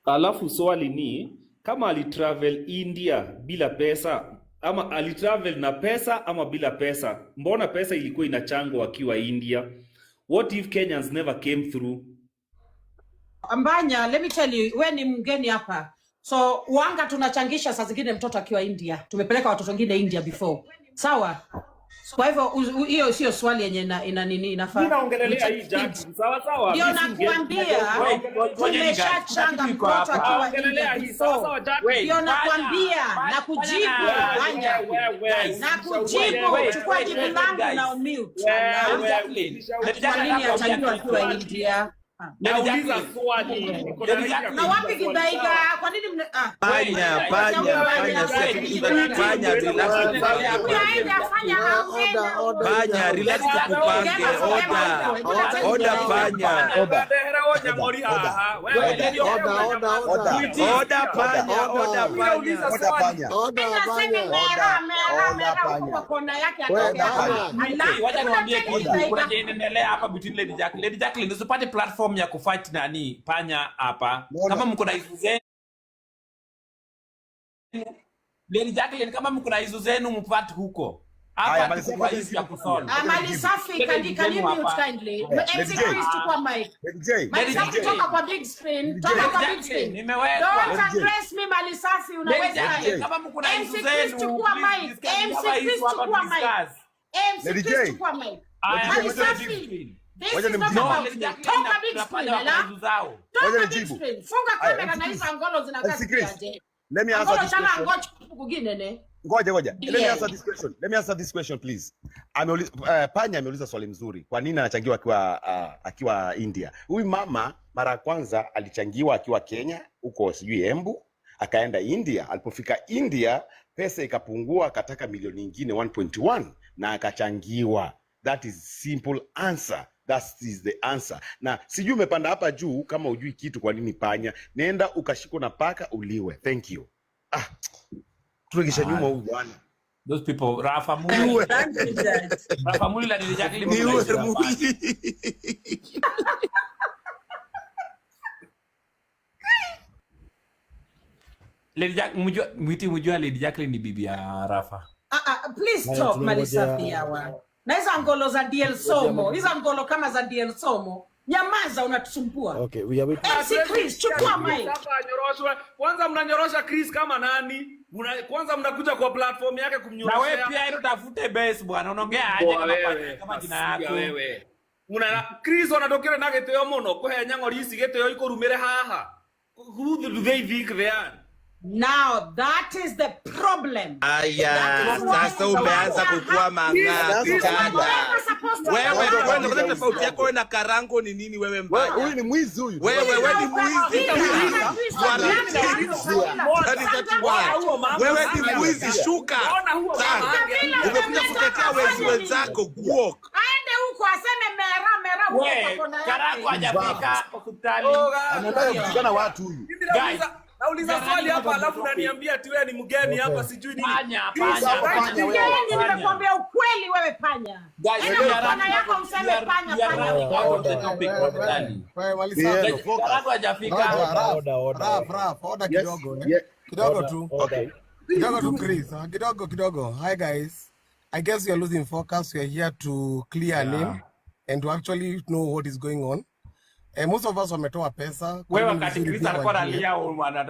Alafu swali ni kama alitravel India bila pesa ama alitravel na pesa ama bila pesa, mbona pesa ilikuwa inachangwa akiwa India? What if Kenyans never came through? Ambanya, let me tell you, we ni mgeni hapa, so wanga tunachangisha saa zingine mtoto akiwa India. Tumepeleka watoto wengine India before, sawa? Kwa hivyo hiyo sio swali yenye ina nini Mi inafaa. naongelelea hii Jackie, sawa sawa, Ndio mi si mgeni. nakuambia Wait, ngojeni guys, kuna tumeshachanga kitu iko mtoto hapa. akiwa India Naongelelea hii sawa before. sawa, Jackie. Wait, Ndio Panya, nakuambia, Panya, Panya nakujibu na Panya, Wewe, wewe, guys. nakujibu. Wait, Chukua wait, jibu wait, wait, langu guys. na umute. Wewe, Lady wewe, Jacqueline, Lady Kwa Jacqueline nini nataka kuambia achangiwa kitu. akiwa India? Lady Nauliza Jacqueline, swali, niko na Lady right ya Na Jacqueline, wapi kuuliza swali, Githaiga? sawa? Kwa nini mna ah. wait, Panya, wait, panya, Panya, panya, wait, si wait, panya, relax tunaendelea tukupange. hapa. Aende afanya Order, order in the Panya, house. relax Lady tukupange. Jacqueline, Order. Order panya. Order. Order, Order. Order, order, order. Order panya, order panya. Order panya. Order, panya. Order panya. Kona yake Wewe atoke hapa. panya. Ala, Wacha niwaambie tell kitu. Kuna Githaiga. chenye inaendelea hapa between Lady Jacqueline. Lady Jacqueline, usipate platform ya kufight nani panya hapa. Kama mko na issue zenu, Lady Jacqueline, kama mko na issue zenu mfuate huko. Haya, Hapa mali tuko safi, kwa wacha issue ya nijibu. kusolve. Ah, Mali safi, Lady can you, can you zenu mute hapa. kindly? Haya, MC Lady J. Chris, chukua mic. Lady J. Mali Lady safi, Jacqueline. toka kwa big screen. Toka Lady kwa big Jacqueline, screen. nimewekwa. Don't Lady J. address me, Mali safi, Lady unaweza. Jacqueline, kama mko na MC issue Chris, zenu, chukua please mic. discuss. We MC have a Chris, issue hapa chukua to mic. discuss. MC Lady Chris, J. chukua mic. Aya, Mali ngoja big safi, screen. this Wacha is not nimjibu. No, about Lady you. Jacqueline Toka na big na screen, panya wako na ala. issue zao. Wacha Toka big nijibu. screen. Funga Haya, kamera MC na Chris. hizo angolo zinakaa MC Chris. zikiaje. Let me answer Angolo this chala question. angoch kugine ne. Ngoja ngoja. Let me Yeah. answer this question. Let me answer this question please. Ameuliza Panya ameuliza swali mzuri. Kwa nini anachangiwa akiwa akiwa India? Huyu mama mara ya kwanza alichangiwa akiwa Kenya huko sijui Embu. Akaenda India. Alipofika India pesa ikapungua, akataka milioni ingine 1.1 na akachangiwa. That is simple answer. That is the answer. Na sijui umepanda hapa juu kama ujui kitu, kwa nini panya? Nenda ukashikwa na paka uliwe. Thank you. Ah, turegesha nyuma huyu bwana. Those people, Rafa Muli. Niue. Thank you, Judge. Rafa Muli na Lady Jacqueline Niue mnaishia panya. Muli. Lady Jack, mjua, mwiti mjua Lady Jacqueline ni bibi ya Rafa. Ah, ah, please Haya, stop Malisafi tunangoja hawa. Na hizo ngolo za DL tunangoja Somo, hizo ngolo kama za DL Somo. Nyamaza unatusumbua. Okay, we are waiting. MC Hatuwezi Chris, kusikia chukua Chris mic. hapa anyoroshwe. Kwanza mnanyorosha Chris kama nani? Kwanza mnakuja kwa platform yake Na wewe kumnyoroshea. pia ilo tafute base bwana, unaongea aje Poa kama panya, wewe, kama jina asiga yako. wewe. Una Chris onatokire na gitio muno kuhe nyang'ori ici gitio ikurumire haha. Who do they think they are? Now that is the problem. That Aya, is why sasa umeanza Panya kukua has mang'aa Anaanza you were chanda. never supposed to Wewe allow kwanza him kwanza, to tofauti talk. yako wewe na Karango ni nini? Wewe Wewe mbaya huyu ni mwizi huyu. wewe, wewe ni Sina mwizi ukabila, Chris. hajui You are a swali yake thief. hapo kabila. That is what you Sangavila are. Mbona huo mama Wewe ni Sangavila. mwizi, shuka. Mbona huo mama Sang, Sangavila umekuja umemleta kutetea hapa wezi afanye nini? wenzako. Guok. Aende huko aseme mera mera huko kwa We, kona Karango yake. hajafika hospitali. Anataka kutukana watu huyu. Mimi Guys, nauliza we are swali running out hapa of the alafu topic. unaniambia ati wewe ni mgeni hapa Okay. sijui nini. Panya, Chris, panya, Sawa, right panya thing. wewe. Mgeni, Panya. nimekuambia ukweli wewe panya. Guys, Enda we kwa are kona running out yako of, we useme are, panya we are panya running huko. out of the Order, topic order, tafadhali. Wewe Malisafi. Yes, Guys, focus. Karango hajafika. Ngoja, Order, Raf, order, order, Raf, order. Raf, order Yes. kidogo eh. Yeah. Kidogo Order, tu. order. Okay. Kidogo tu Chris, ah, kidogo kidogo. Hi guys. I guess we are losing focus. We are here to clear a name Yeah. and to actually know what is going on. Eh, most of us wametoa pesa, kwa Wewe hivyo ni wakati vizuri Chris pia alikuwa wajue. analia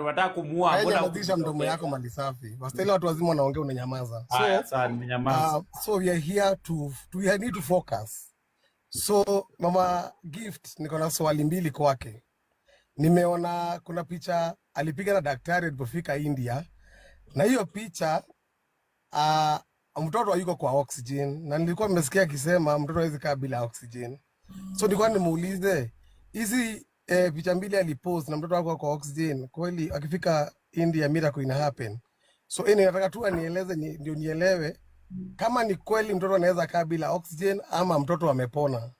unataka kumuua, Wewe mbona nyamazisha mdomo hukujitokeza? yako Malisafi. Wastahili watu wazima wanaongea unanyamaza. Haya, So, sawa, nimenyamaza. so we are here to we need to focus. So Mama Gift, niko na swali mbili kwake. Nimeona kuna picha alipiga na daktari alipofika India, na hiyo picha mtoto hayuko kwa oxygen, na nilikuwa nimesikia akisema mtoto hawezi kaa bila oxygen. So nilikuwa nimuulize hizi picha mbili alipost na mtoto wako kwa oxygen, kweli akifika India miracle ina happen? So anyway, nataka tu anieleze ndio nielewe kama ni kweli mtoto anaweza kaa bila oxygen ama mtoto amepona,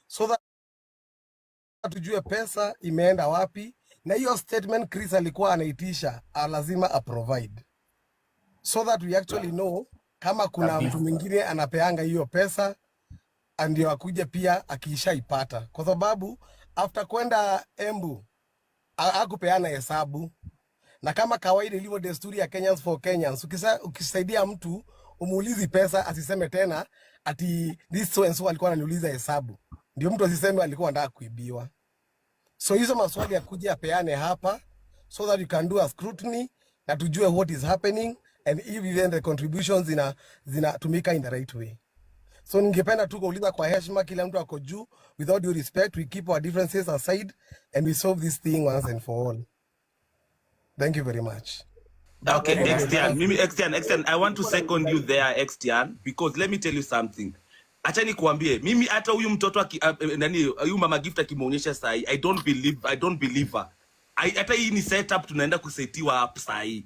so that tujue pesa imeenda wapi, na hiyo statement Chris alikuwa anaitisha lazima aprovide so that we actually know kama kuna mtu Kabisa. mwingine anapeanga hiyo pesa ndio akuje pia akiishaipata, kwa sababu after kwenda Embu hakupeana hesabu, na kama kawaida ilivyo desturi ya Kenyans for Kenyans, ukisaidia mtu umuulizi pesa asiseme tena ati this so and so alikuwa ananiuliza hesabu, ndio mtu asiseme alikuwa anataka kuibiwa. So hizo maswali yakuja apeane hapa so that you can do a scrutiny na tujue what is happening and if even the contributions zinatumika in the right way. So ningependa tu kuuliza kwa heshima, kila mtu ako juu, with all due respect, we keep our differences aside and we solve this thing once and for all. Thank you very much. Okay, Thank you. Xtian, mimi Xtian, Xtian, I want to second you there Xtian, because let me tell you something. Acha nikuambie, mimi hata huyu mtoto nani huyu mama Gift akimuonyesha sahi, I don't believe her. Hata hii ni setup tunaenda kusetiwa hapa sahi.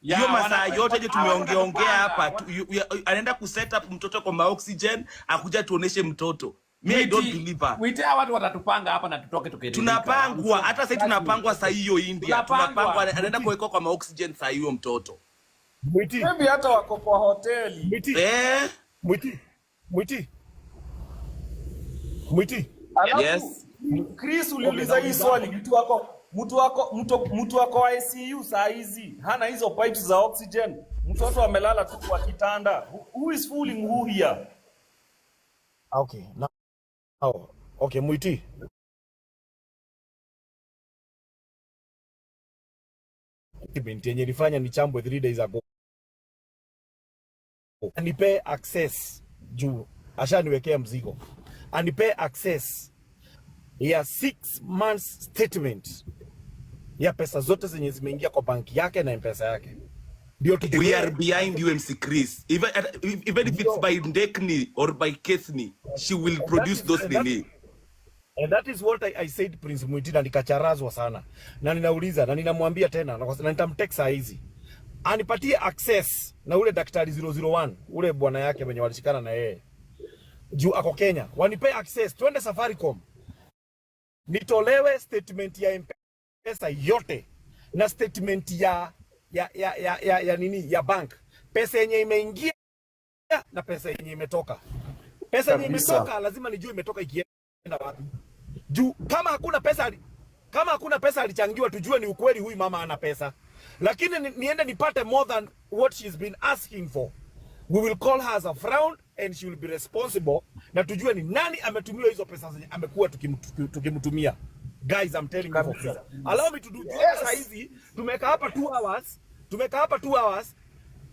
Ya, Hiyo masaa yote je hawa tumeongea ongea hapa watatupanga. anaenda kuset up mtoto kwa maoxygen akuja tuoneshe mtoto. Me I don't Mwiti, believe her. mwiti hawa watu watatupanga hapa na tutoke tukiridhika. Tunapangwa hata sasa Trust me. tunapangwa saa hiyo India. Tunapangwa Tunapangwa. anaenda kuwekwa kwa maoxygen saa hiyo mtoto. Mwiti, Maybe hata wako kwa hoteli. Mwiti, Eh? Mwiti, Mwiti, Mwiti. Alafu Yes. Chris Okay, uliuliza hii nauliza swali, mtu wako ICU saa hizi hana hizo pipes za oxygen, mtoto amelala tu kwa kitanda. Who is fooling who here? Okay, now, okay, Mwiti. Statement yenye ilifanya nichambwe 3 days ago. Anipe access juu ashaniwekea mzigo. Anipe access ya 6 months statement ya pesa zote zenye zimeingia kwa banki yake na M-Pesa yake, ndio We are tujue behind you, MC Chris. Even if it's ndio by Ndekni or by Kethni, she will and that produce is those and that nini. And that is what I said, Prince Mwiti, na nikacharazwa sana. Na ninauliza na ninamwambia tena na nitamtext saa hizi. Anipatie access na ule daktari 001, ule bwana yake mwenye walishikana na yeye. Juu ako Kenya. Wanipe access, twende Safaricom. Nitolewe statement ya M-Pesa yote na statement ya nini, ya bank. Pesa yenye imeingia na pesa yenye imetoka. Pesa yenye imetoka lazima nijue imetoka ikienda wapi. Juu kama hakuna pesa alichangiwa, tujue ni ukweli huyu mama ana pesa. Lakini niende nipate more than what she's been asking for. We will call her as a fraud and she will be responsible, na tujue ni nani ametumiwa hizo pesa zenye amekuwa tukimtumia. Guys, I'm telling you for free. Allow me to do. Yes. Saa hizi tumekaa hapa 2 hours, tumekaa hapa 2 hours,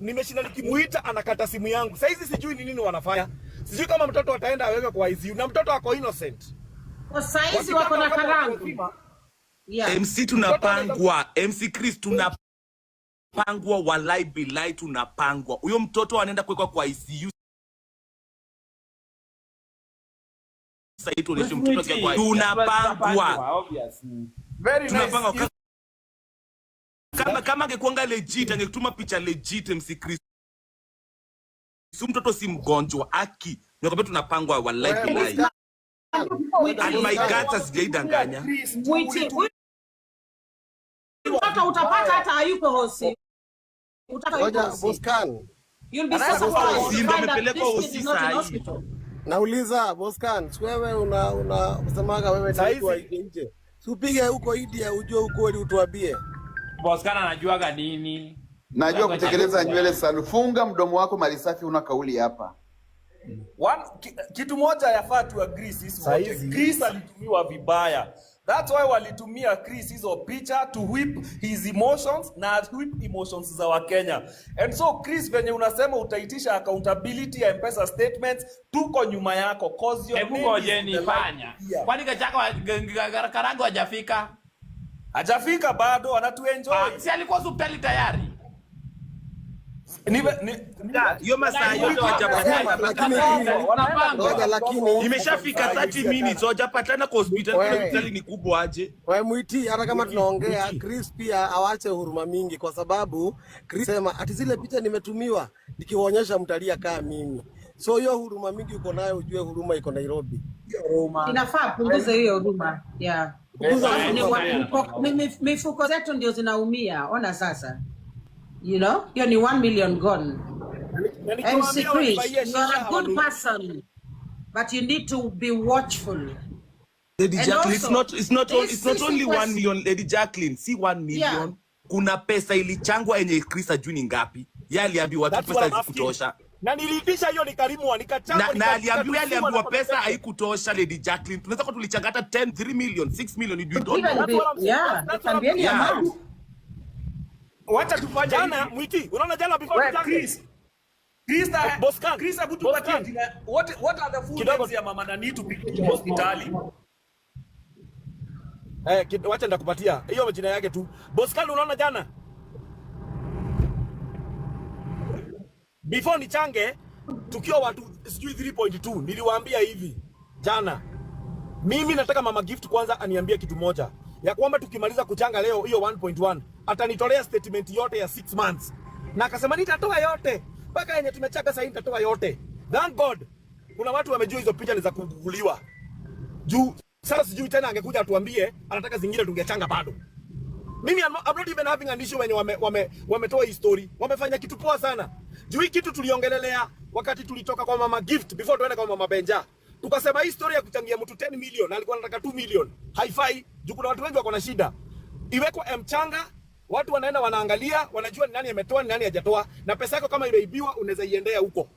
nimeshinda nikimuita, anakata simu yangu. Saa hizi sijui ni nini wanafanya. Sijui kama mtoto ataenda aweke kwa ICU na mtoto ako innocent. Kwa saizi wako na Wakipanga kama watu Karangu. wazima, Yeah. MC, tunapangwa. MC Chris, tunapangwa, walai bilai tunapangwa. Huyo mtoto anaenda kuwekwa kwa ICU. Sasa tuonyeshe mtoto akiwa kwa tunapangwa. Obvious. Very nice. Tunapangwa. Kama angekuanga legit, angetuma picha legit, MC Chris. Si mtoto si mgonjwa, aki. Nikwambia tunapangwa, walai Wewe, bilai. Boscan, And my Boscan. guts hazijaidanganya. Mwiti, huyu mtoto utapata hata hayuko hosi. Utapata hayuko Ngoja, hosi. Boscan. You'll be Anaenda surprised hosi, to ndo find that amepelekwa this kid hosi is not in saa hii. hospital. Nauliza Boscan, si wewe una usemaga wewe ni Saa mtu wa hizi nje nje. Si upige huko India ujue ukweli utuambie. Boskana anajuaga nini? Najua Karangu kutekeleza hajajua. nywele salu. Funga mdomo wako, mali safi, una kauli hapa. Kitu moja yafaa tu agree sisi Saa wote. hizi Chris alitumiwa vibaya. That's why walitumia Chris hizo picha to whip his emotions na whip emotions za Wakenya. And so Chris, venye unasema utaitisha accountability ya M-Pesa statements, tuko nyuma yako, cause your Hebu name is on ngojeni the line fanya. here. Kwani Gachagua Karangu hajafika? Hajafika bado, anatuenjoy. Ah, si alikuwa hospitali tayari. Hiyo masaa yote hawajapatana. Lakini ngoja, lakini Imeshafika 30 minutes, hawajapatana kwa hospitali. Wewe. Hospitali ni kubwa aje? We Mwiti, hata kama tunaongea, Chris pia awache huruma mingi, kwa sababu Chris sema ati zile picha nimetumiwa nikiwaonyesha mtalia kaa mimi. So hiyo huruma mingi uko nayo, ujue huruma iko Nairobi. Inafaa punguze hiyo huruma. Yeah. Punguza Ni huruma. mifuko zetu ndio zinaumia. Ona sasa. Hiyo ni 1 million gone. Na MC nikiwaambia Chris, wanibaie you are shisha a good hawanunui. person, but you need to be watchful. Lady And Jacqueline, it's also, not it's not this it's not sisi only 1 million, Lady Jacqueline, si 1 million. Kuna pesa ilichangwa yenye Chris ajui ni ngapi. Yeye aliambiwa tu That's pesa what I'm asking. hazikutosha. Na niliitisha hiyo nikalimwa, nikachangwa, Na aliambiwa nikatusiwa na aliambiwa comment pesa section. haikutosha, Lady Jacqueline. Tunaweza kuwa tulichanga hata 10 3 million, 6 million, we don't Even know. That's be, what I'm saying. yeah, That's it what can I'm be any Yeah. amount. Wacha tufanye Jana hivi. Mwiti, unaona jana before We, tuchange. Chris, Chris, Boscan, Chris, hebu tupatie Boscan. jina. What are the full Kidogo. names ya mama nani tupige hospitali? Eh, wacha nitakupatia hiyo jina yake tu. Boscan, unaona jana before nichange tukiwa watu sijui 3.2, niliwaambia hivi jana, mimi nataka Mama Gift kwanza aniambie kitu moja ya kwamba tukimaliza kuchanga leo hiyo 1.1 atanitolea statement yote ya 6 months, na akasema nitatoa yote mpaka yenye tumechanga sasa, nitatoa yote. Thank God kuna watu wamejua hizo picha ni za kuguguliwa juu. Sasa sijui tena angekuja atuambie anataka zingine tungechanga bado. Mimi I'm not even having an issue wenye wametoa hii story. Wamefanya kitu poa sana. Juu hii kitu tuliongelelea wakati tulitoka kwa Mama Gift before tuende kwa Mama Benja. Tukasema hii story ya kuchangia mtu 10 million na alikuwa anataka 2 million. Haifai. Juu kuna watu wengi wako na shida. Iwekwe mchanga, watu wanaenda wanaangalia, wanajua ni nani ametoa, ni nani hajatoa, na pesa yako kama imeibiwa unaweza iendea huko.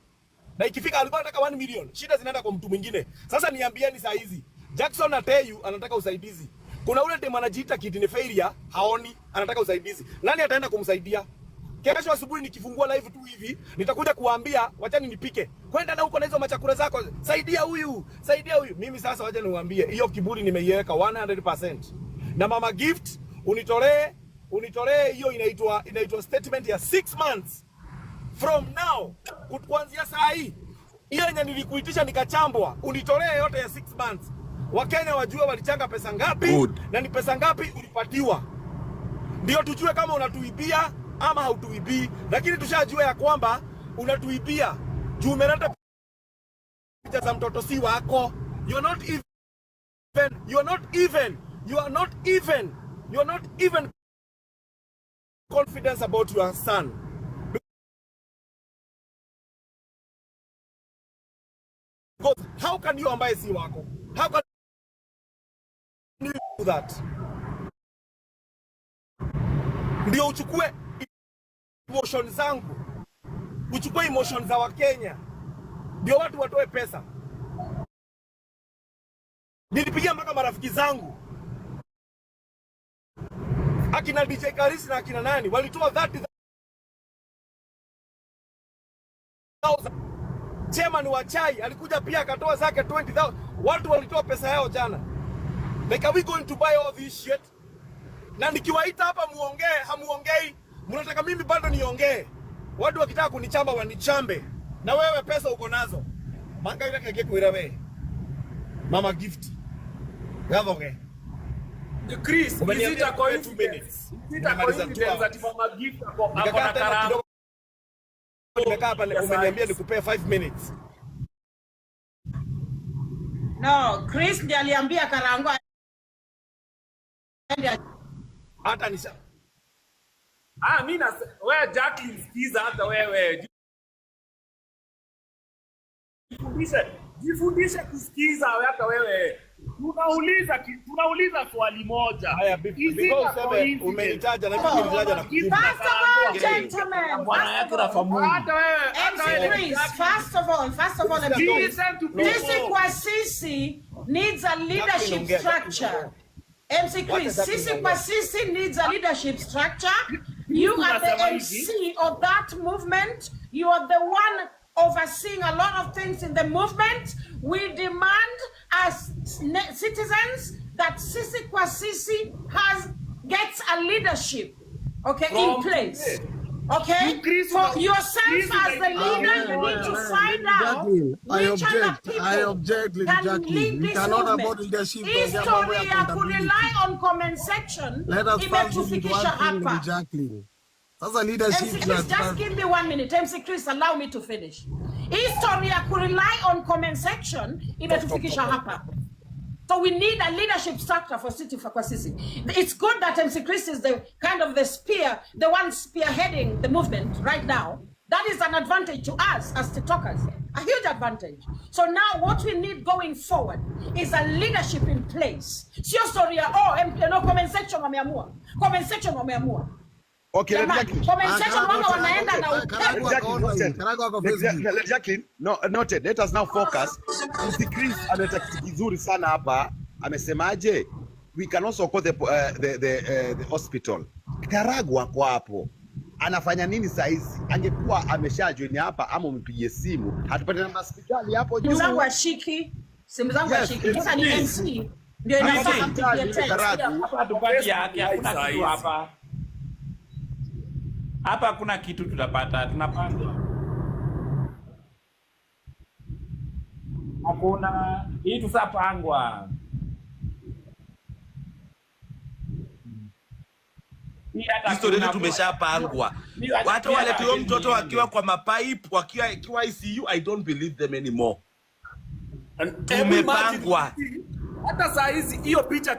Na ikifika alikuwa anataka 1 million, shida zinaenda kwa mtu mwingine. Sasa niambieni saa hizi, Jackson Ateyu anataka usaidizi. Kuna ule dem anajiita kidney failure, haoni, anataka usaidizi. Nani ataenda kumsaidia? Kesho asubuhi nikifungua live tu hivi, nitakuja kuwaambia wachani nipike. Kwenda na huko na hizo machakura zako, saidia huyu, saidia huyu. Mimi sasa wacha niwaambie, hiyo kiburi nimeiweka 100%. Na Mama Gift unitolee hiyo inaitwa statement ya 6 months from now, kuanzia saa hii. Hiyo yenye nilikuitisha nikachambwa, unitolee yote ya 6 months. Wakenya wajue walichanga pesa ngapi. Good. Na ni pesa ngapi ulipatiwa, ndio tujue kama unatuibia ama hautuibii. Lakini tushajua ya kwamba unatuibia juu umeleta picha za mtoto si wako. You're not even, you're not even, you are not even, you're not even confident about your son. Because how can you ambaye si wako? How can you do that? Ndio uchukue emotion zangu, uchukue emotion za Wakenya, ndio watu watoe pesa. Nilipigia mpaka marafiki zangu akina DJ Karisi na akina nani walitoa 30,000. Chairman wa chai alikuja pia akatoa zake 20,000. Watu walitoa pesa yao jana. Like, are we going to buy all this shit? Na nikiwaita hapa muongee, hamuongei. Mnataka mimi bado niongee. Watu wakitaka kunichamba wanichambe. Na wewe pesa uko nazo. Manga ile keke kuira we. Mama Gift. Gathoge. Chris, is it Umeniambia a nikupe 2 coincidence? minutes. Is it a Nimemaliza 2 coincidence that hours. Mama Gift ako Nikakaa na tena Karango kidogo, nimekaa hapa ya umeniambia size? nikupee 5 minutes. No, Chris ndiye aliambia Karango aende. Hata nisha Ah, mimi na wewe Jacqueline, sikiza hata wewe. Jifundishe kusikiza wewe hata wewe. Tunauliza swali moja. Haya, Is it before a useme coincidence? umenitaja na mimi nilitaja na Mama Gift kujibu. na First of all, Karango gentlemen, Bwana first yake of all, Rafamuni. hata wewe hata MC wewe Chris, Jacqueline, first of all, MC Chris, listen to Sisi people. kwa sisi needs a Jacqueline, leadership ongea, Jacqueline, structure. ongea. MC Wacha Chris, Jacqueline sisi kwa ongea. sisi needs a leadership structure. Chris, You are the tunasema hivi. MC of that movement. You are the one overseeing a lot of things in the movement. We demand as citizens that Sisi kwa Sisi has gets a leadership, okay, in From place. today. Okay? You Chris For una yourself Chris as the unaitaka leader, you wewe. need to Lady find out Jacqueline, I which other object. I people object, Lady can Jacqueline. lead We this cannot about movement. leadership Hii tuongea mambo ya story ya kurely accountability. on comment section Let us first deal with one imetufikisha thing, Lady hapa. Jacqueline. Sasa MC leadership Chris, na just give me 1 minute. MC Chris, allow me to finish. Hii story ya kurely on comment section Talk, talk, imetufikisha talk. hapa. So we need a leadership structure for City for Sisi. It's good that MC Chris is the kind of the spear, the one spearheading the movement right now. That is an advantage to us as TikTokers, a huge advantage. So now what we need going forward is a leadership in place. Sio story ya, oh, no, comment section wameamua. Comment section wameamua. Okay, Lady Jamani, Jacqueline. comment Ah, section Karago, wanga wanaenda na Karago, upepo. Lady Karago ako Jacqueline, online. noted. Karago ako Lady Facebook. Lady Jacqueline, no, noted. Let us now focus. MC Chris ameleta kitu kizuri sana hapa. Amesemaje? We can also call the hospital. Karagu ako hapo. Anafanya nini saa hizi? Angekuwa amesha join hapa ama umpigie simu, hatupate namba ya hospitali hapo Simu zangu juu. ashiki, simu zangu Yes, ashiki. MC Sasa ni Chris. MC ndio Ako inafaa hospitali ampigie yule text. Karagu. Hapa hatupati Facebook yake, live hakuna saa kitu hizi. hapa. Hapa hakuna kitu tutapata, tunapandwa. Hakuna hii tusapangwa. Hii hata History yetu hakuna. tumeshapangwa. Mimi hata Watu mimi hata walete huyo wacheni mtoto wakiwa niende. kwa mapipe, wakiwa ikiwa ICU, I don't believe them anymore. And hebu imagine Tumepangwa. hata saa hizi hiyo picha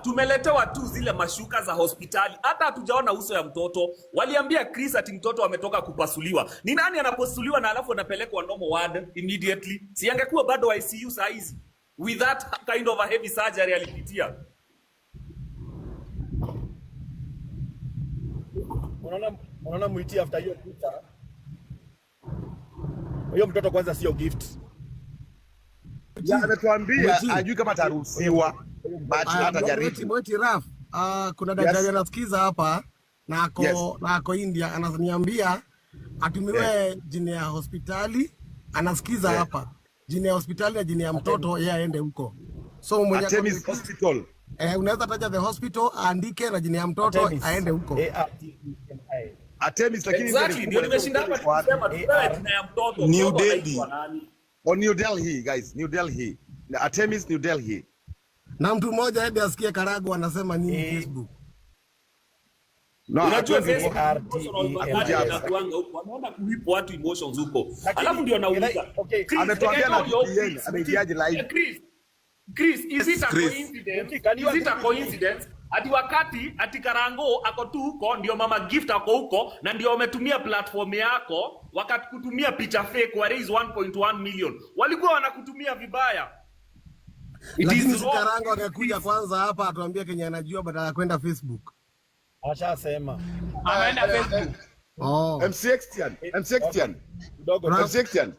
tumeletewa tu zile mashuka za hospitali, hata hatujaona uso ya mtoto. Waliambia Chris ati mtoto ametoka kupasuliwa. Ni nani anapasuliwa na alafu anapelekwa normal ward immediately? Si angekuwa bado ICU saa hizi with that kind of a heavy surgery alipitia. Unaona mwiti after hiyo picha. Hiyo mtoto kwanza sio gift. Ya, ametuambia Mwiti. ajui kama ataruhusiwa but Aya, Mwiti, atajaribu. Mwiti Raf. Kuna daktari Yes. anasikiza hapa na ako Yes. na ako India, ananiambia atumiwe jina ya hospitali, anasikiza hapa jina ya hospitali na jina ya mtoto, yeye aende huko. So mwenye ako Artemis Hospital. Unaweza taja the hospital, aandike na jina ya mtoto Artemis. aende huko. A-R-T-E-M-I. Artemis, lakini India ni Exactly, ndio kubwa, nimeshinda hapa iko wapi? nikisema tupewe jina ya mtoto. New Mtoto Delhi. anaitwa nani? Oh, New Delhi, guys, New Delhi. Artemis New Delhi. Na mtu mmoja aende asikie Karago anasema nini Facebook. No, Unajua hatuwezi Facebook R T E emotional M battle I S. inakuanga huko. Wameenda kuwhip watu emotions huko. Lakini Alafu ndio nauliza. okay, Chris, Ametuambia na Ndio, VPN, Chris, ameingiaje live? Chris, Chris, is it a Chris. coincidence? Can you Is it a agree with me? coincidence? Ati wakati ati Karango ako tu huko ndio Mama Gift ako huko na ndio wametumia platform yako wakakutumia picha fake wa raise 1.1 million. Walikuwa wanakutumia vibaya. It Lakini is si wrong. Karango angekuja kwanza hapa atuambie kenye anajua badala ya kwenda Facebook. Ashasema. Ameenda Facebook. Oh. MC Extian, MC Extian. Kidogo Ra- MC Extian.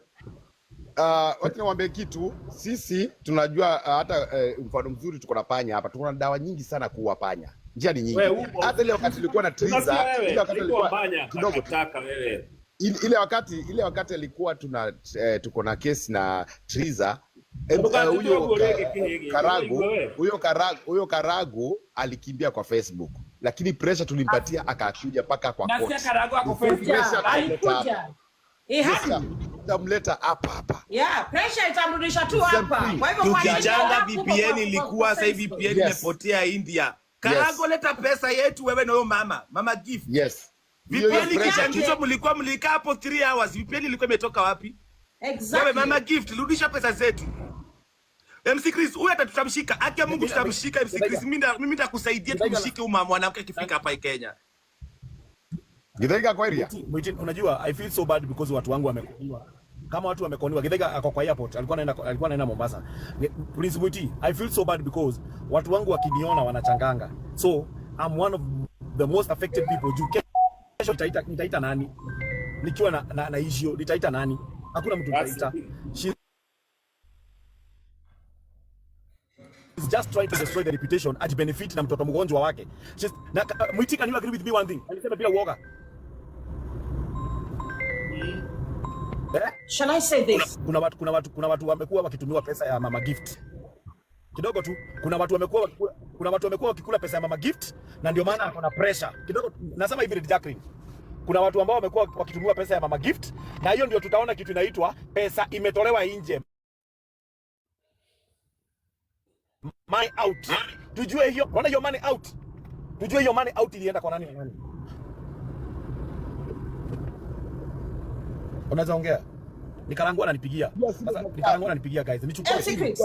Wacha niwaambie kitu, sisi tunajua hata mfano mzuri tuko na panya hapa, tuko na dawa nyingi sana kuua panya. Njia ni nyingi. Wewe upo. Hata ile wakati ilikuwa na Unasikia Triza, wewe? ile wakati Niko ilikuwa banya kidogo tu. takataka wewe. Ile wakati alikuwa tuna tuko na kesi na Triza Ndugatutwe huyo guorege kihigi. Karagu Wewe. huyo Karagu alikimbia kwa Facebook, lakini pressure tulimpatia akakuja mpaka kwa Nasikia court. Karagu ako Facebook. Pressure tutamleta hapa. Alikuja. He had Pressure tutamleta hapa hapa. Yeah, pressure itamrudisha tu Same hapa. thing. Kwa hivyo kwa nini Tukichanga hapo VPN ilikuwa kwa sasa hivi Facebook? VPN Yes. imepotea India. Karango, leta pesa yetu wewe na huyo mama, mama Gift. Yes. Hiyo hiyo VPN pressure tu. ikichangishwa mlikuwa mlikaa hapo 3 hours. VPN ilikuwa imetoka wapi? Wewe Exactly. mama Gift, rudisha pesa zetu. MC Chris, huyu hata tutamshika. Haki ya Mungu tutamshika MC Chris. Mimi nitakusaidia tumshike huyu mwanamke akifika hapa Kenya. Githaiga kwa area. Mwiti, unajua I feel so bad because watu wangu wamekoniwa. Kama watu wamekoniwa, Githaiga ako kwa airport, alikuwa anaenda Mombasa. Prince Mwiti, I feel so bad because watu wangu wakiniona wanachanganga. So I'm one of the most affected people. Juu kesho nitaita nani? Nikiwa na issue nitaita nani? Hakuna mtu That's the nitaita. thing. She is just trying to destroy the reputation ajibenefit na mtoto mgonjwa wake. Na, Mwiti, can you agree with me one thing? Alisema bila uoga. Eh? Shall I say this? Kuna watu wamekuwa wakitumiwa pesa ya Mama Gift. Kidogo tu, kuna watu wamekuwa wakikula pesa ya Mama Gift na ndio maana ako na pressure. Kidogo nasema hivi Jacqueline. Kuna watu ambao wamekuwa wakitumiwa pesa ya Mama Gift na hiyo ndio tutaona kitu inaitwa pesa imetolewa nje. Money out. Tujue hiyo, unaona hiyo money out. Tujue hiyo money out ilienda kwa nani na nani. Unaweza ongea? Nikarangu ananipigia. Sasa Nikarangu ananipigia guys. Nichukue MC simu. Chris.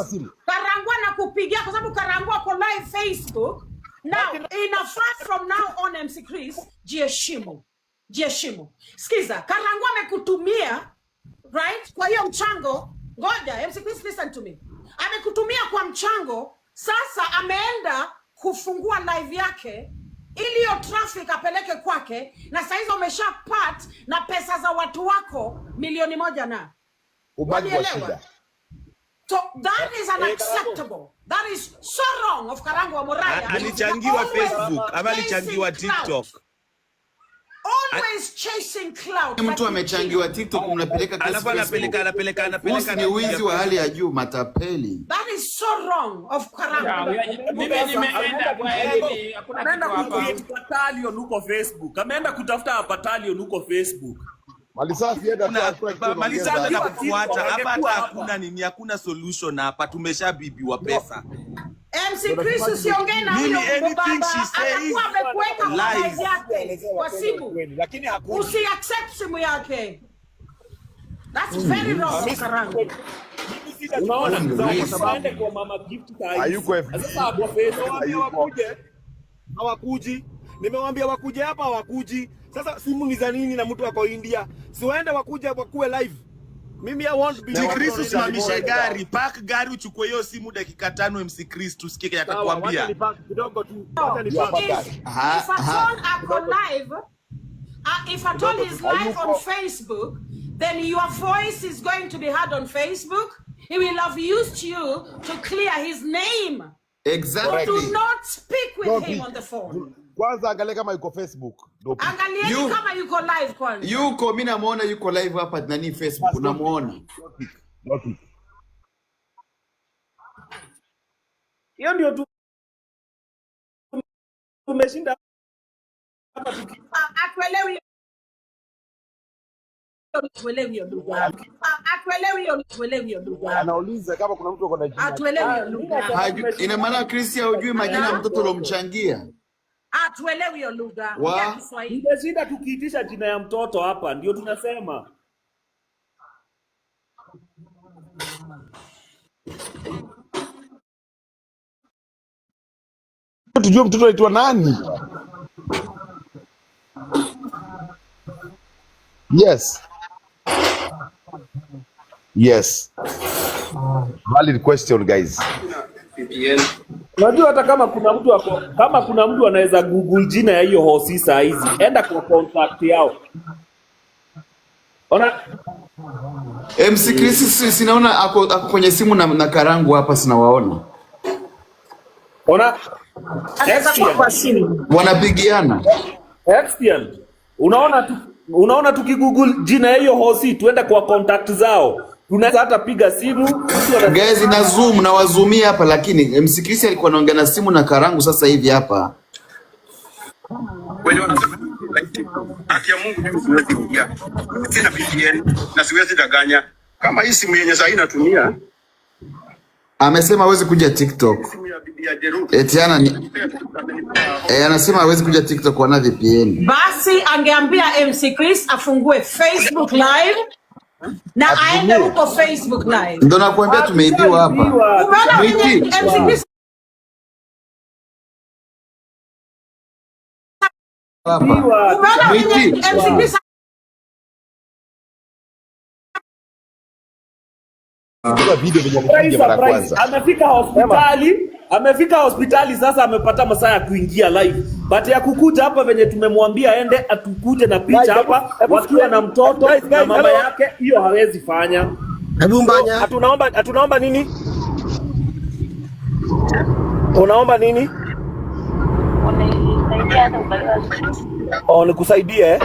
Karangu anakupigia kwa sababu Karangu ako live Facebook. Now, inafaa from now on MC Chris, jiheshimu. Jiheshimu. Sikiza, Karangu amekutumia right? Kwa hiyo mchango, ngoja MC Chris listen to me. Amekutumia kwa mchango, sasa ameenda kufungua live yake ili hiyo traffic apeleke kwake, na saizi umesha part na pesa za watu wako 1 milioni na Ubaki kwa Wanielewa? shida. So that is unacceptable. That is so wrong of Karangu wa Muraya. Alichangiwa Always Facebook ama alichangiwa chasing clout. TikTok? Always chasing clout. Mtu amechangiwa TikTok mnapeleka kesi Alafu anapeleka Facebook. anapeleka anapeleka Husi ni wizi wa hali ya juu, matapeli. That is so wrong of Karangu. Mimi nimeenda kwa elimu, hakuna Ameenda kitu hapa. kucreate battalion huko Facebook. Ameenda kutafuta battalion huko Facebook. Malisafi enda tu hakuna kitu Malisafi unaongeza. anakufuata hapa, hata Wangekuwa hakuna nini, hakuna solution hapa, tumeshabibiwa pesa. MC Chris usiongee na Mimi huyo anything baba. she says, Atakuwa amekuweka kwa lies. live yake kwa simu. Lakini hakuna. Usi accept simu yake. That's very wrong of Karangu. Unaona? Huyu ni wizi. Aende kwa Mama Gift saa hizi. Hayuko FB. Sasa ako Facebook. Nimewaambia wakuje, hawakuji. Nimewaambia wakuje hapa, hawakuji. Sasa simu ni za nini na mtu ako India? Si waende wakuje wakuwe live. Mimi I won't be MC Chris, usimamishe gari, park gari, uchukue hiyo simu dakika 5 MC Chris, tusikie kenye Sawa, wacha atakwambia. nipark kidogo tu. Wacha nipark. If at all ako live, if at all he's live on Facebook, then your voice is going to be heard on Facebook. He will have used you to clear his name. So Exactly. do not speak with Don't him be- on the phone. Kwanza angalia kama yuko Facebook. Ndio pick. Angalieni kama yuko live kwanza. Yuko, mimi namuona yuko live hapa nani Facebook, namuona. Don't pick. Don't pick. Hiyo ndio tu tumeshinda hapa tuki Akuelewi, akuelewi hiyo lugha. Hatuelewi hiyo, hatuelewi hiyo lugha. Anauliza kama kuna mtu ako na jina. Hatuelewi hiyo Ah, mimi lugha. nasema Ina maana tumeshinda Chris haujui majina ya Ala, mtoto uliomchangia. hatuelewi hiyo lugha. Ongea Wa Kiswahili. Tumeshinda tukiitisha jina ya mtoto hapa, ndio tunasema. Tujue mtoto anaitwa nani? Yes. Yes. Valid question guys. Unajua hata kama kuna mtu ako, kama kuna mtu anaweza google jina ya hiyo hosi saa hizi, enda kwa contact yao. Ona MC Chris sinaona ako kwenye simu na Karangu hapa sinawaona. ona Anaweza kuwa Extian. kwa simu. Wanapigiana. Extian. Unaona tukigoogle jina ya hiyo hosi tuende kwa contact zao. Tunaweza hata piga simu mtu ana Guys na Zoom na wazumia hapa lakini MC Chris alikuwa anaongea na simu na Karangu sasa hivi hapa. Wenye wanasema like TikTok. Haki ya Mungu mimi siwezi ingia. Mimi sina VPN na siwezi danganya. Kama hii simu yenye sasa natumia, Amesema hawezi kuja TikTok. simu ya bibi ya Jeru. Eti ana ni, anasema hawezi kuja TikTok wana VPN. Basi angeambia MC Chris afungue Facebook Live na aende Atutumie. huko Facebook Live. Ndio nakuambia tumeibiwa hapa. Tushaibiwa, Umeona venye Mwiti, MC tushaibiwa. Chris hapa. Tushaibiwa, umeona venye Mwiti, MC tushaibiwa. Chris Kwa video venye Surprise, alikuja mara ya surprise. kwanza. Amefika hospitali, amefika hospitali sasa amepata masaa ya kuingia live. But ya kukuja hapa venye tumemwambia aende atukuje na Guys, picha hebu hapa hebu wakiwa na sikieni. mtoto Guys, na guys, mama hello. yake, hiyo hawezi fanya. Hebu So, Mbanya, hatunaomba nini? Unaomba nini? Oh, nikusaidie eh?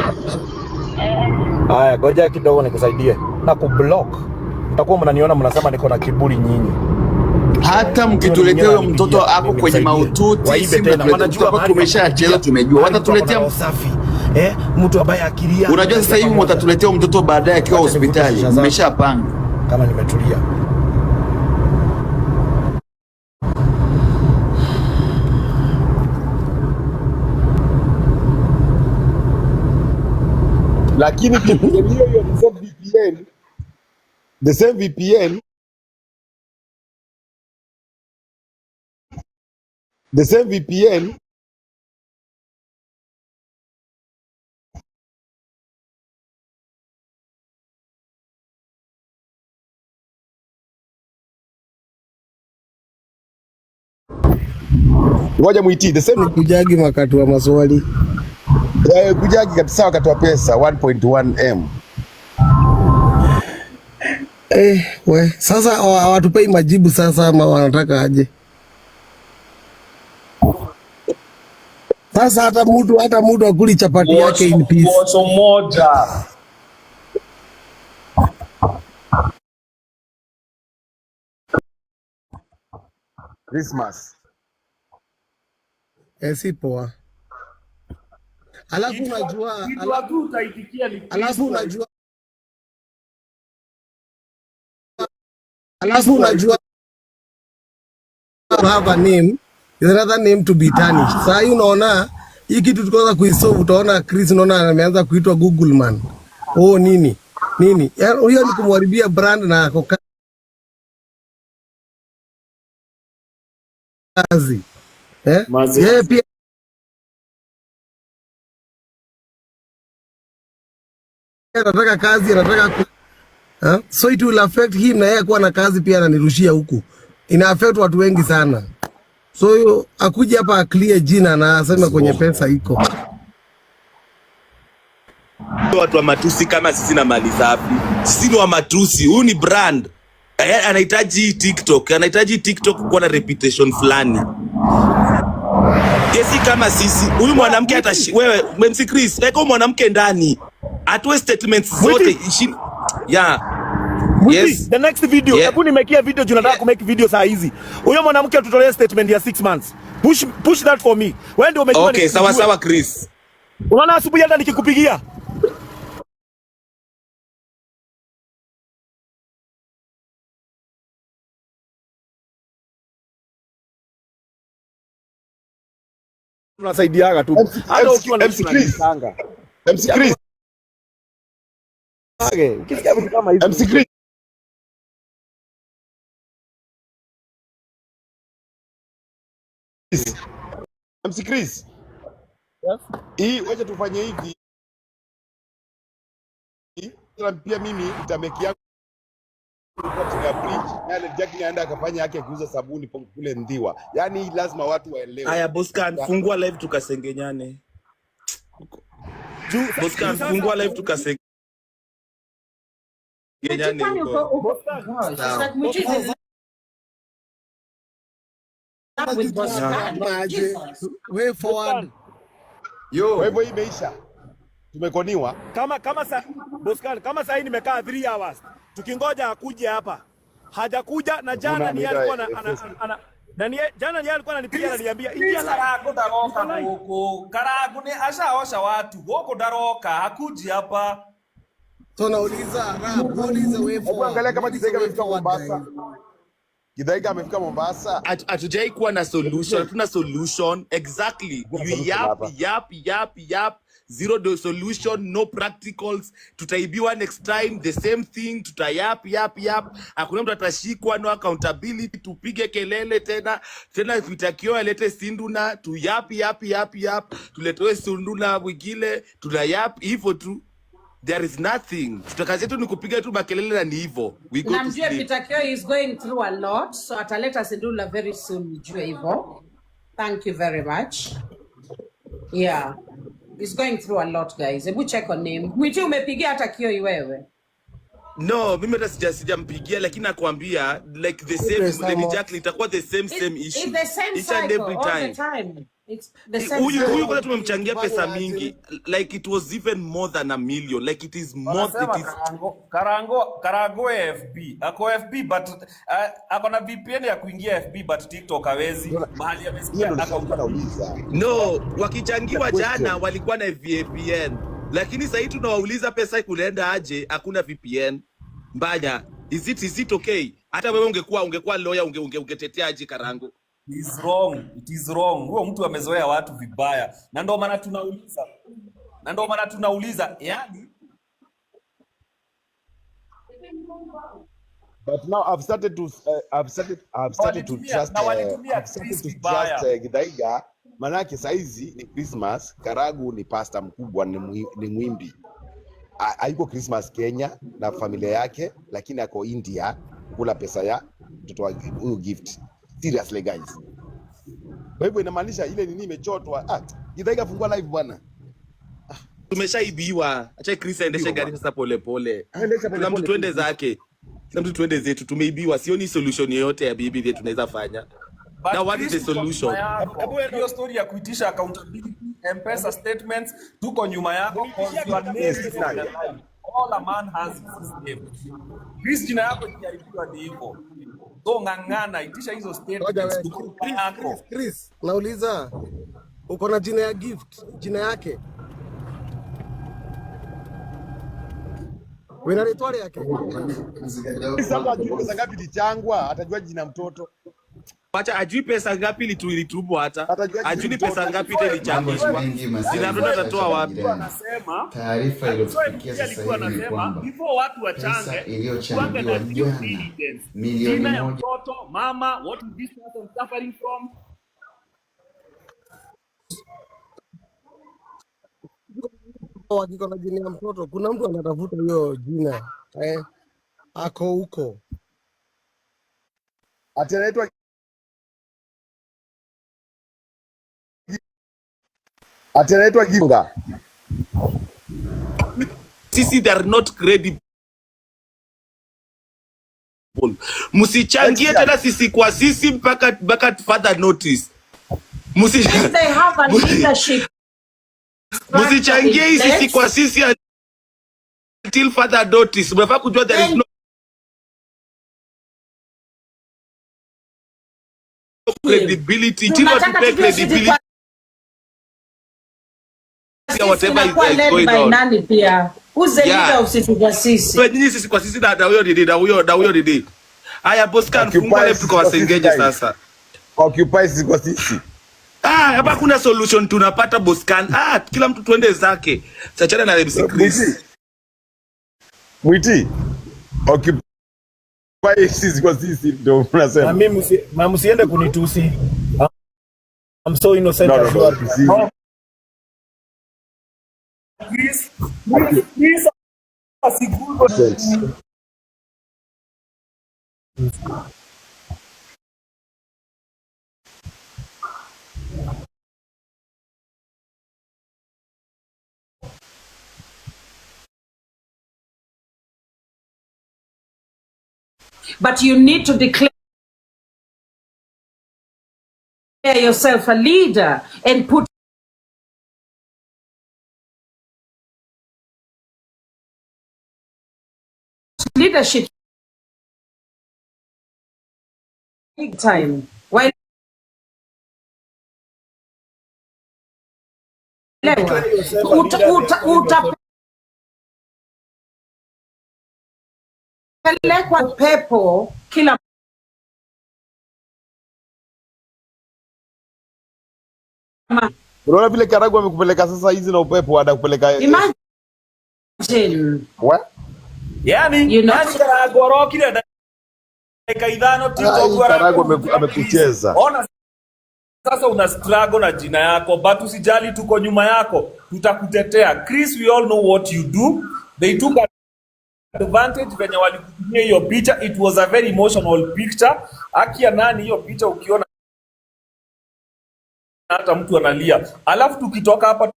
Haya, goja kidogo nikusaidie. Na kublock. Mtakuwa mnaniona mnasema niko na kiburi nyinyi. hata Huyo ni mkituletea mwenyewe huyo mtoto ananipigia ako mimi kwenye nisaidie. maututi, Waibe si tena. mnatuletea, Wanajua tutakuwa mahali pa tumeshacheza, kupigia. tumejua. Mahali mtu ako na Watatuletea, roho safi. Eh, mtu ambaye akilia unajua sasa mnaingia hivi pamoja. mtatuletea huyo mtoto baadaye akiwa Wacha nivute hospitali, shisha zangu mmeshapanga. kama nimetulia. Lakini VPN hiyo hiyo the same VPN, the same VPN, the same VPN Ngoja muitii the same kujagi wakati wa maswali. kujagi kabisa wakatoa pesa 1.1 m. We, sasa hawatupei majibu sasa ama wanataka aje? Sasa hata mtu akuli chapati yake in peace. Wocho moja. Christmas. Si poa. Alafu Kitu unajua kitu alafu, tu utaitikia ni alafu Christmas. unajua alafu unajua have a name is another name to be tarnished. Sasa hii unaona hii kitu tukaanza kuisolve, utaona Chris unaona ameanza kuitwa Google man. Oh nini nini, yaani huyo ni kumharibia brand na ako kazi eh? Mazi. Yeye pia anataka kazi, anataka ku... ha? So it will affect him na yeye kuwa na kazi pia ananirushia huku, ina affect watu wengi sana. So hiyo akuja hapa aclear jina na aseme kwenye pesa iko. Watu wa matusi kama sisi na mali safi, sisi ni wa matusi. Huyu ni brand, anahitaji hii TikTok, anahitaji TikTok kuwa na reputation fulani. Kesi kama sisi, huyu mwanamke hata wewe MC Chris, weka huyu mwanamke ndani, atoe statements zote Mwiti. Yeah. Mwiti, Yes. the next video, Yeah. hebu nimekia video juu nataka kumake video saa hizi. Huyo mwanamke atutolee statement ya 6 months. Push push that for me. Wewe ndio umejua Okay, sawa nisikujue. sawa Chris. Unaona asubuhi hata nikikupigia. Tunasaidiaga tu. MC, Hata MC, ukiwa na MC issue Chris, unaniitanga. MC Chris, Age, ukisikia vitu kama hizi MC Chris. MC Chris. Yes. Hii wacha tufanye hivi. Na pia mimi nitameki yangu kwa chini ya bridge. Na Jack aenda akafanya yake akiuza sabuni kule Ndhiwa. Yaani lazima watu waelewe. Aya, Boscan, fungua live tukasengenyane. Juu Boscan, sasa fungua live tukasengenyane Kwani huko. uko Boscan, gosh, it's Sawa. like Mwiti is in love with Boscan. Aje, Jesus. way forward. Boscan. Kwa Yo, hivyo hii imeisha. Tumekoniwa. Kama sa Boscan, kama saa hii nimekaa 3 hours tukingoja akuje hapa. Hajakuja na Hakuna jana ni yeye alikuwa ameita ana, Facebook. ana, na ni jana ni yeye alikuwa ananipigia Chris, ananiambia ingia Chris live. Karangu Niko ndaroka live. guku. Karangu ni ashaosha watu guku ndaroka hakuji hapa. So nauliza Rap, what is the way Hebu forward? angalia kama What is the Githaiga way amefika forward Mombasa. guys? Githaiga amefika Mombasa. Hatujai kuwa na solution, hatuna solution. Exactly. Hakuna You solution yap, hapa. yap, yap, yap. Zero do solution, no practicals. Tutaibiwa next time, the same thing. Tutayap, yap, yap. Hakuna mtu atashikwa, no accountability. Tupige kelele tena tena, vitakiwa alete sinduna, tu yap, yap, yap, yap. Tuletewe sinduna wigile, tuna yap hivyo tu. There is nothing. Kazi yetu ni kupiga tu makelele na ni hivyo. We go Na to mjue sleep. Peter Kio is going through a lot, so ataleta Sindula very soon, mjue hivyo. Thank you very much. Yeah. He's going through a lot guys. Hebu check on him. Mwiti umepigia hata Kio wewe. No, mimi hata sijampigia lakini nakwambia like the same Praise Lady Samuel. Jacqueline itakuwa the same same It's issue the same each and cycle every all the time. time. It's the same Huyu huyu cycle. kwanza tumemchangia Tufanye pesa aje? mingi, like it was even more than a million, like it is more, Wanasema it is Karango FB. Ako FB but ako na VPN ya kuingia FB but TikTok hawezi. Mahali Hiyo amesikia ndio nilikuwa accountability. nauliza. no. Wakichangiwa The question. jana walikuwa na VPN, lakini sahii tunawauliza pesa kunaenda aje, hakuna VPN. Mbanya, is it okay? Hata wewe ungekuwa lawyer ungetetea aje Karango? It is wrong. It is wrong. Huyo mtu amezoea watu vibaya. Na ndio maana tunauliza. Na ndio maana tunauliza, yani But now I've started to I've started to trust na walitumia I've started Chris to vibaya. trust Githaiga. Manake saizi ni Christmas, Karagu ni pasta mkubwa, ni mwimbi. Hayuko Christmas Kenya na familia yake, lakini ako India kula pesa ya mtoto wa huyu Gift. Seriously guys. Kwa hivyo inamaanisha ile nini imechotwa. Ah, Githaiga fungua live bwana. Tumeshaibiwa. Acha Chris aendeshe Ndio gari bwana. sasa polepole. Aendesha Kila mtu polepole tuende tu. zake, kila mtu tuende zetu. Tumeibiwa, sioni solution yoyote ya bibi ile tunaweza fanya. But Now what is Chris, the tuko nyuma solution? yako. Hebu enda Hiyo story ya kuitisha accountability, M-Pesa statements, tuko nyuma yako Mlitishia cause your name Yes, is on the nani? line. All a man has is his name. Chris, jina yako ikiharibiwa ni hivyo. So ng'ang'ana, itisha hizo Ngoja statements, we, tuko nyuma Chris, yako. Chris, nauliza uko na jina ya Gift, jina yake wina ritwa yake? Chris hata ajui pesa ngapi ilichangwa, atajua jina mtoto. Wacha ajui pesa ngapi ilitumwa hata. Atajua jina Ajui ni pesa mtoto. ngapi ile Mambo ni ilichangishwa. mengi Jina Masai mtoto Mchacha atatoa na wapi? jirani. Anasema Taarifa Alikuwa iliyotufikia MG sasa alikuwa hivi ni anasema kwamba before watu pesa wachange kuange na iliyochangiwa due jana diligence, milioni jina ya moja mtoto, mama, what is this person suffering from? Wakiko na jina ya mtoto, kuna mtu anatafuta hiyo jina eh, ako huko. Ati anaitwa Ginga. Sisi they are not credible. Msichangie tena sisi kwa sisi mpaka further notice. If they have a leadership structure Msichangie in hii sisi place, kwa sisi until further notice. Mnafaa kujua there is thank no you. credibility. Till Tunataka watupe tujue sisi credibility kwa ya sisi whatever inakuwa is led going by on. nani pia? Who's the leader Yeah. of sisi kwa sisi? So nyinyi sisi kwa sisi na huyo nini na huyo nini. Haya Boscan, fungua Occupy live sisi kwa sisi tukawasengeje guys. sasa. Occupy sisi kwa sisi. Ah, hapa kuna solution tunapata Boscan. Ah, kila mtu tuende zake. Sachana na MC Chris. Mwiti. Occupy sisi kwa sisi ndio Na mnasema. mimi na msiende kunitusi. I'm so innocent No, no, as you no. are. Si. Chris, Chris asiguzwe. But you need to declare yourself a leader and put leadership big time. Waelewa? Declare yourself a leader, Utapelekwa pepo kila Unaona vile Karagu amekupeleka sasa hizi na upepo anakupeleka. Imagine. What? Yani, You know? yani Karagu orokire dakika 5 TikTok Ai, Karagu warakurudia. amekucheza. Ona sasa una struggle na jina yako, but usijali, tuko nyuma yako, tutakutetea. Chris, we all know what you do. They took advantage venye walikutumia hiyo picha. It was a very emotional picture. Haki ya nani hiyo picha, ukiona hata mtu analia. Alafu tukitoka hapa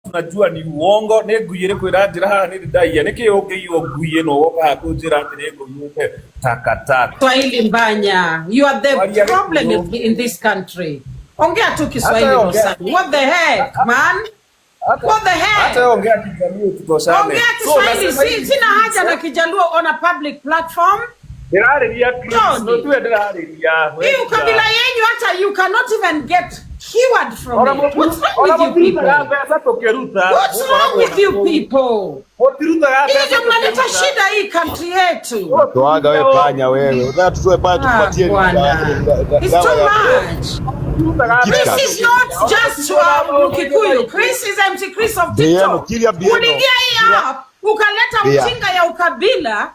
tunajua ni uongo nä ngui ä rä kwä ra njä ra haha nä ndä ndaiya nä kä å ngä iywo ngui ä no woka haha kå njä ra atä nä ngå takataka. Kiswahili Mbanya. You are the Waria problem gĩkũyũ. in this country. Ongea tu Hata Kiswahili wewe ongea Rosafi. What the heck, man? What the hata heck? wewe ongea Kijaluo tutoshane. Ongea So Kiswahili. nasema hivi Sina haja na Chris, Kijaluo on a public platform. ndĩrarĩria Chris, no Tony. tuwe ndĩrarĩria we Hii tiga. ukabila yenyu hata you cannot even get cured from Ona it. What's wrong ona with you mũtirutaga people? mbeca tũkĩruta What's wrong mũkoragwo with na you kũu people? mũtirutaga Hii mbeca ndio mnaleta tũkĩruta. shida hii country yetu. Toaga wewe panya wewe. Unataka tutoe panya Ah, tukupatie bwana. It's dawa too ya much. Kit Kat. Chris is not just Mkikuyu. Chris is MC Chris of Bieno, TikTok. Kiria Bieno. Uliingia hii Kiria app ukaleta Bia. ujinga ya ukabila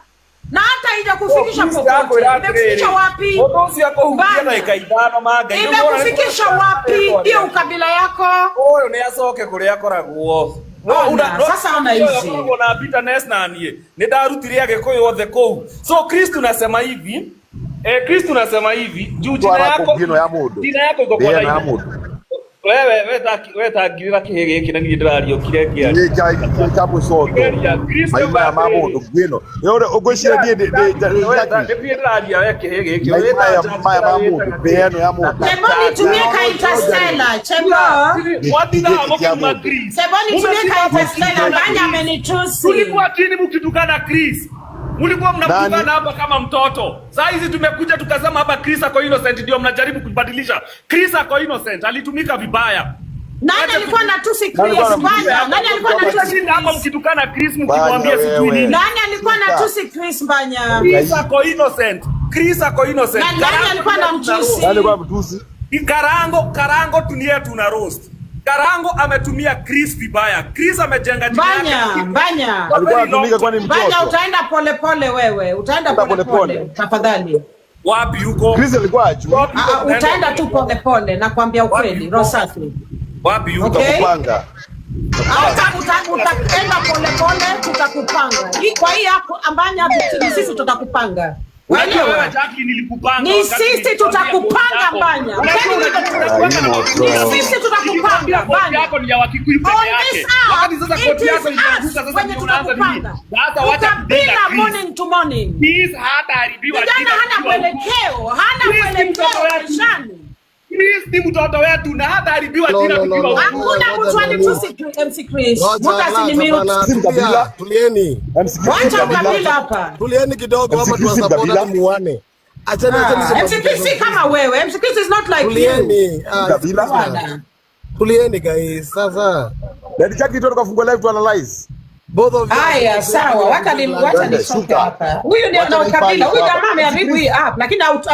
na hata haijakufikisha Kristo popote. akwĩra Imekufikisha atĩrĩrĩ wapi? mũndũ ũcio akũhutia Bana, ndagĩka 5 ma Ngai rĩu wona nĩ imekufikisha wapi hiyo ukabila yako? ũyũ nĩ acoke kũrĩa akoragwo. No una Ona no sasa, ona ũyũ hizi akoragwo na bitterness na niĩ nĩ ndarutire agĩkũyũ othe kũu. So Kristo nasema hivi Kristo nasema hivi juu jina Twara yako ngino ya mũndũ. jina yako iko kwa Bieno ya line. mũndũ. Wewe we ta ngirĩra kĩhĩ gĩkĩ na niĩ ndĩrariũkire ngĩaria. Gä kĩa mũcondo. Ngeria Kristo Maima ma atĩrĩrĩ mũndũ ngino. Nĩ ũngwĩciria niĩ ndĩ nĩ niĩ ndĩraria we kĩhĩ gĩkĩ Maima wĩ ta maya njangĩra ma mũndũ. wĩtaga kĩ Bieno ya mũndũ. Chebo, nitumie ka Interstellar. Chebo, mwatindaga Gĩkĩ kĩa mũkĩruma mũndũ. Chris Chebo, nitumie ka mumesimama Interstellar. mkitukana Mbanya Chris amenitusi. tulikuwa chini mkitukana Chris mlikuwa mnamtukana Nani? hapa kama mtoto. Saa hizi tumekuja tukasema hapa Chris ako innocent, ndio mnajaribu kubadilisha. Chris ako innocent, alitumika vibaya. Nani Acha alikuwa natusi Nani Chris? alikuwa Mbanya, anamtusi? nani alikuwa natusi Mtashinda hapa Chris? mkitukana Chris Mbanya mkimwambia sijui wewe. nini. Nani alikuwa Shuka. natusi Chris Mbanya? Chris ako innocent. Chris ako innocent. Na nani Karango alikuwa ndiye tuna roast. anamtusi? Nani alikuwa anamtusi? Karango tunie tuna roast. Karango ametumia Chris vibaya. Chris amejenga jina yake Mbanya, Mbanya. for Alikuwa very long anatumika kwani time. Mbanya, mtoto. utaenda polepole wewe, utaenda Enda polepole polepole. tafadhali. Wapi yuko? Chris alikuwa ajui. Wapi yuko? Ah, ah, Tunaenda utaenda tu polepole. polepole, nakwambia Wapi ukweli, yuko? Rosafi. Wapi yuko? Okay? Tutakupanga. Utaenda polepole, tutakupanga. Hii kwa hii hapo Ambanya, ni sisi tutakupanga. Unajua wewe Waelewa? Jackie nilikupanga Ni wakati sisi nilikwambia koti tutakupanga yako. Mbanya. Unajua Mkeni unajua niko unakuanga Ai, na ni moto. sisi Nilikwambia tutakupanga koti Mbanya. yako ni ya Wakikuyu peke On yake. this app, Wakati sasa it koti is yako inaanguka us sasa wenye ndio unaanza nini? tutakupanga. Sasa wacha kujenga Ukabila Chris. morning to morning. Chris hataharibiwa Kijana jina hana tukiwa huku. mwelekeo, hana Chris ni mtoto mwelekeo wetu. maishani. Chris ni mtoto wetu na hataharibiwa No, jina no, no, tukiwa no. huku. Hakuna Ngoja mtu nani. alitusi MC Chris. Ngoja Mtu relax, asinimute. hapana. Si Tulia, mkabila. tulieni. MC Chris si Wacha mkabila. ukabila hapa. Tulieni kidogo MC hapa Chris si tuwasupport mkabila. hata muane. Acheni acheni Ah, hizo MC Chris si conversation. kama wewe. MC Chris is not like you. Tulieni. Ah, MC Mkabila. Chris na. Bwana. Tulieni guys. Sasa Daddy Jackie tu tukafungua live to analyze. both of you are Haya, supporting sawa. Jackie Wacha Twende nisoke shuka. hapa. Huyu ni Wacha na naifanye ukabila. Huyu hapa. jamaa MC ameharibu Chris hii app, lakini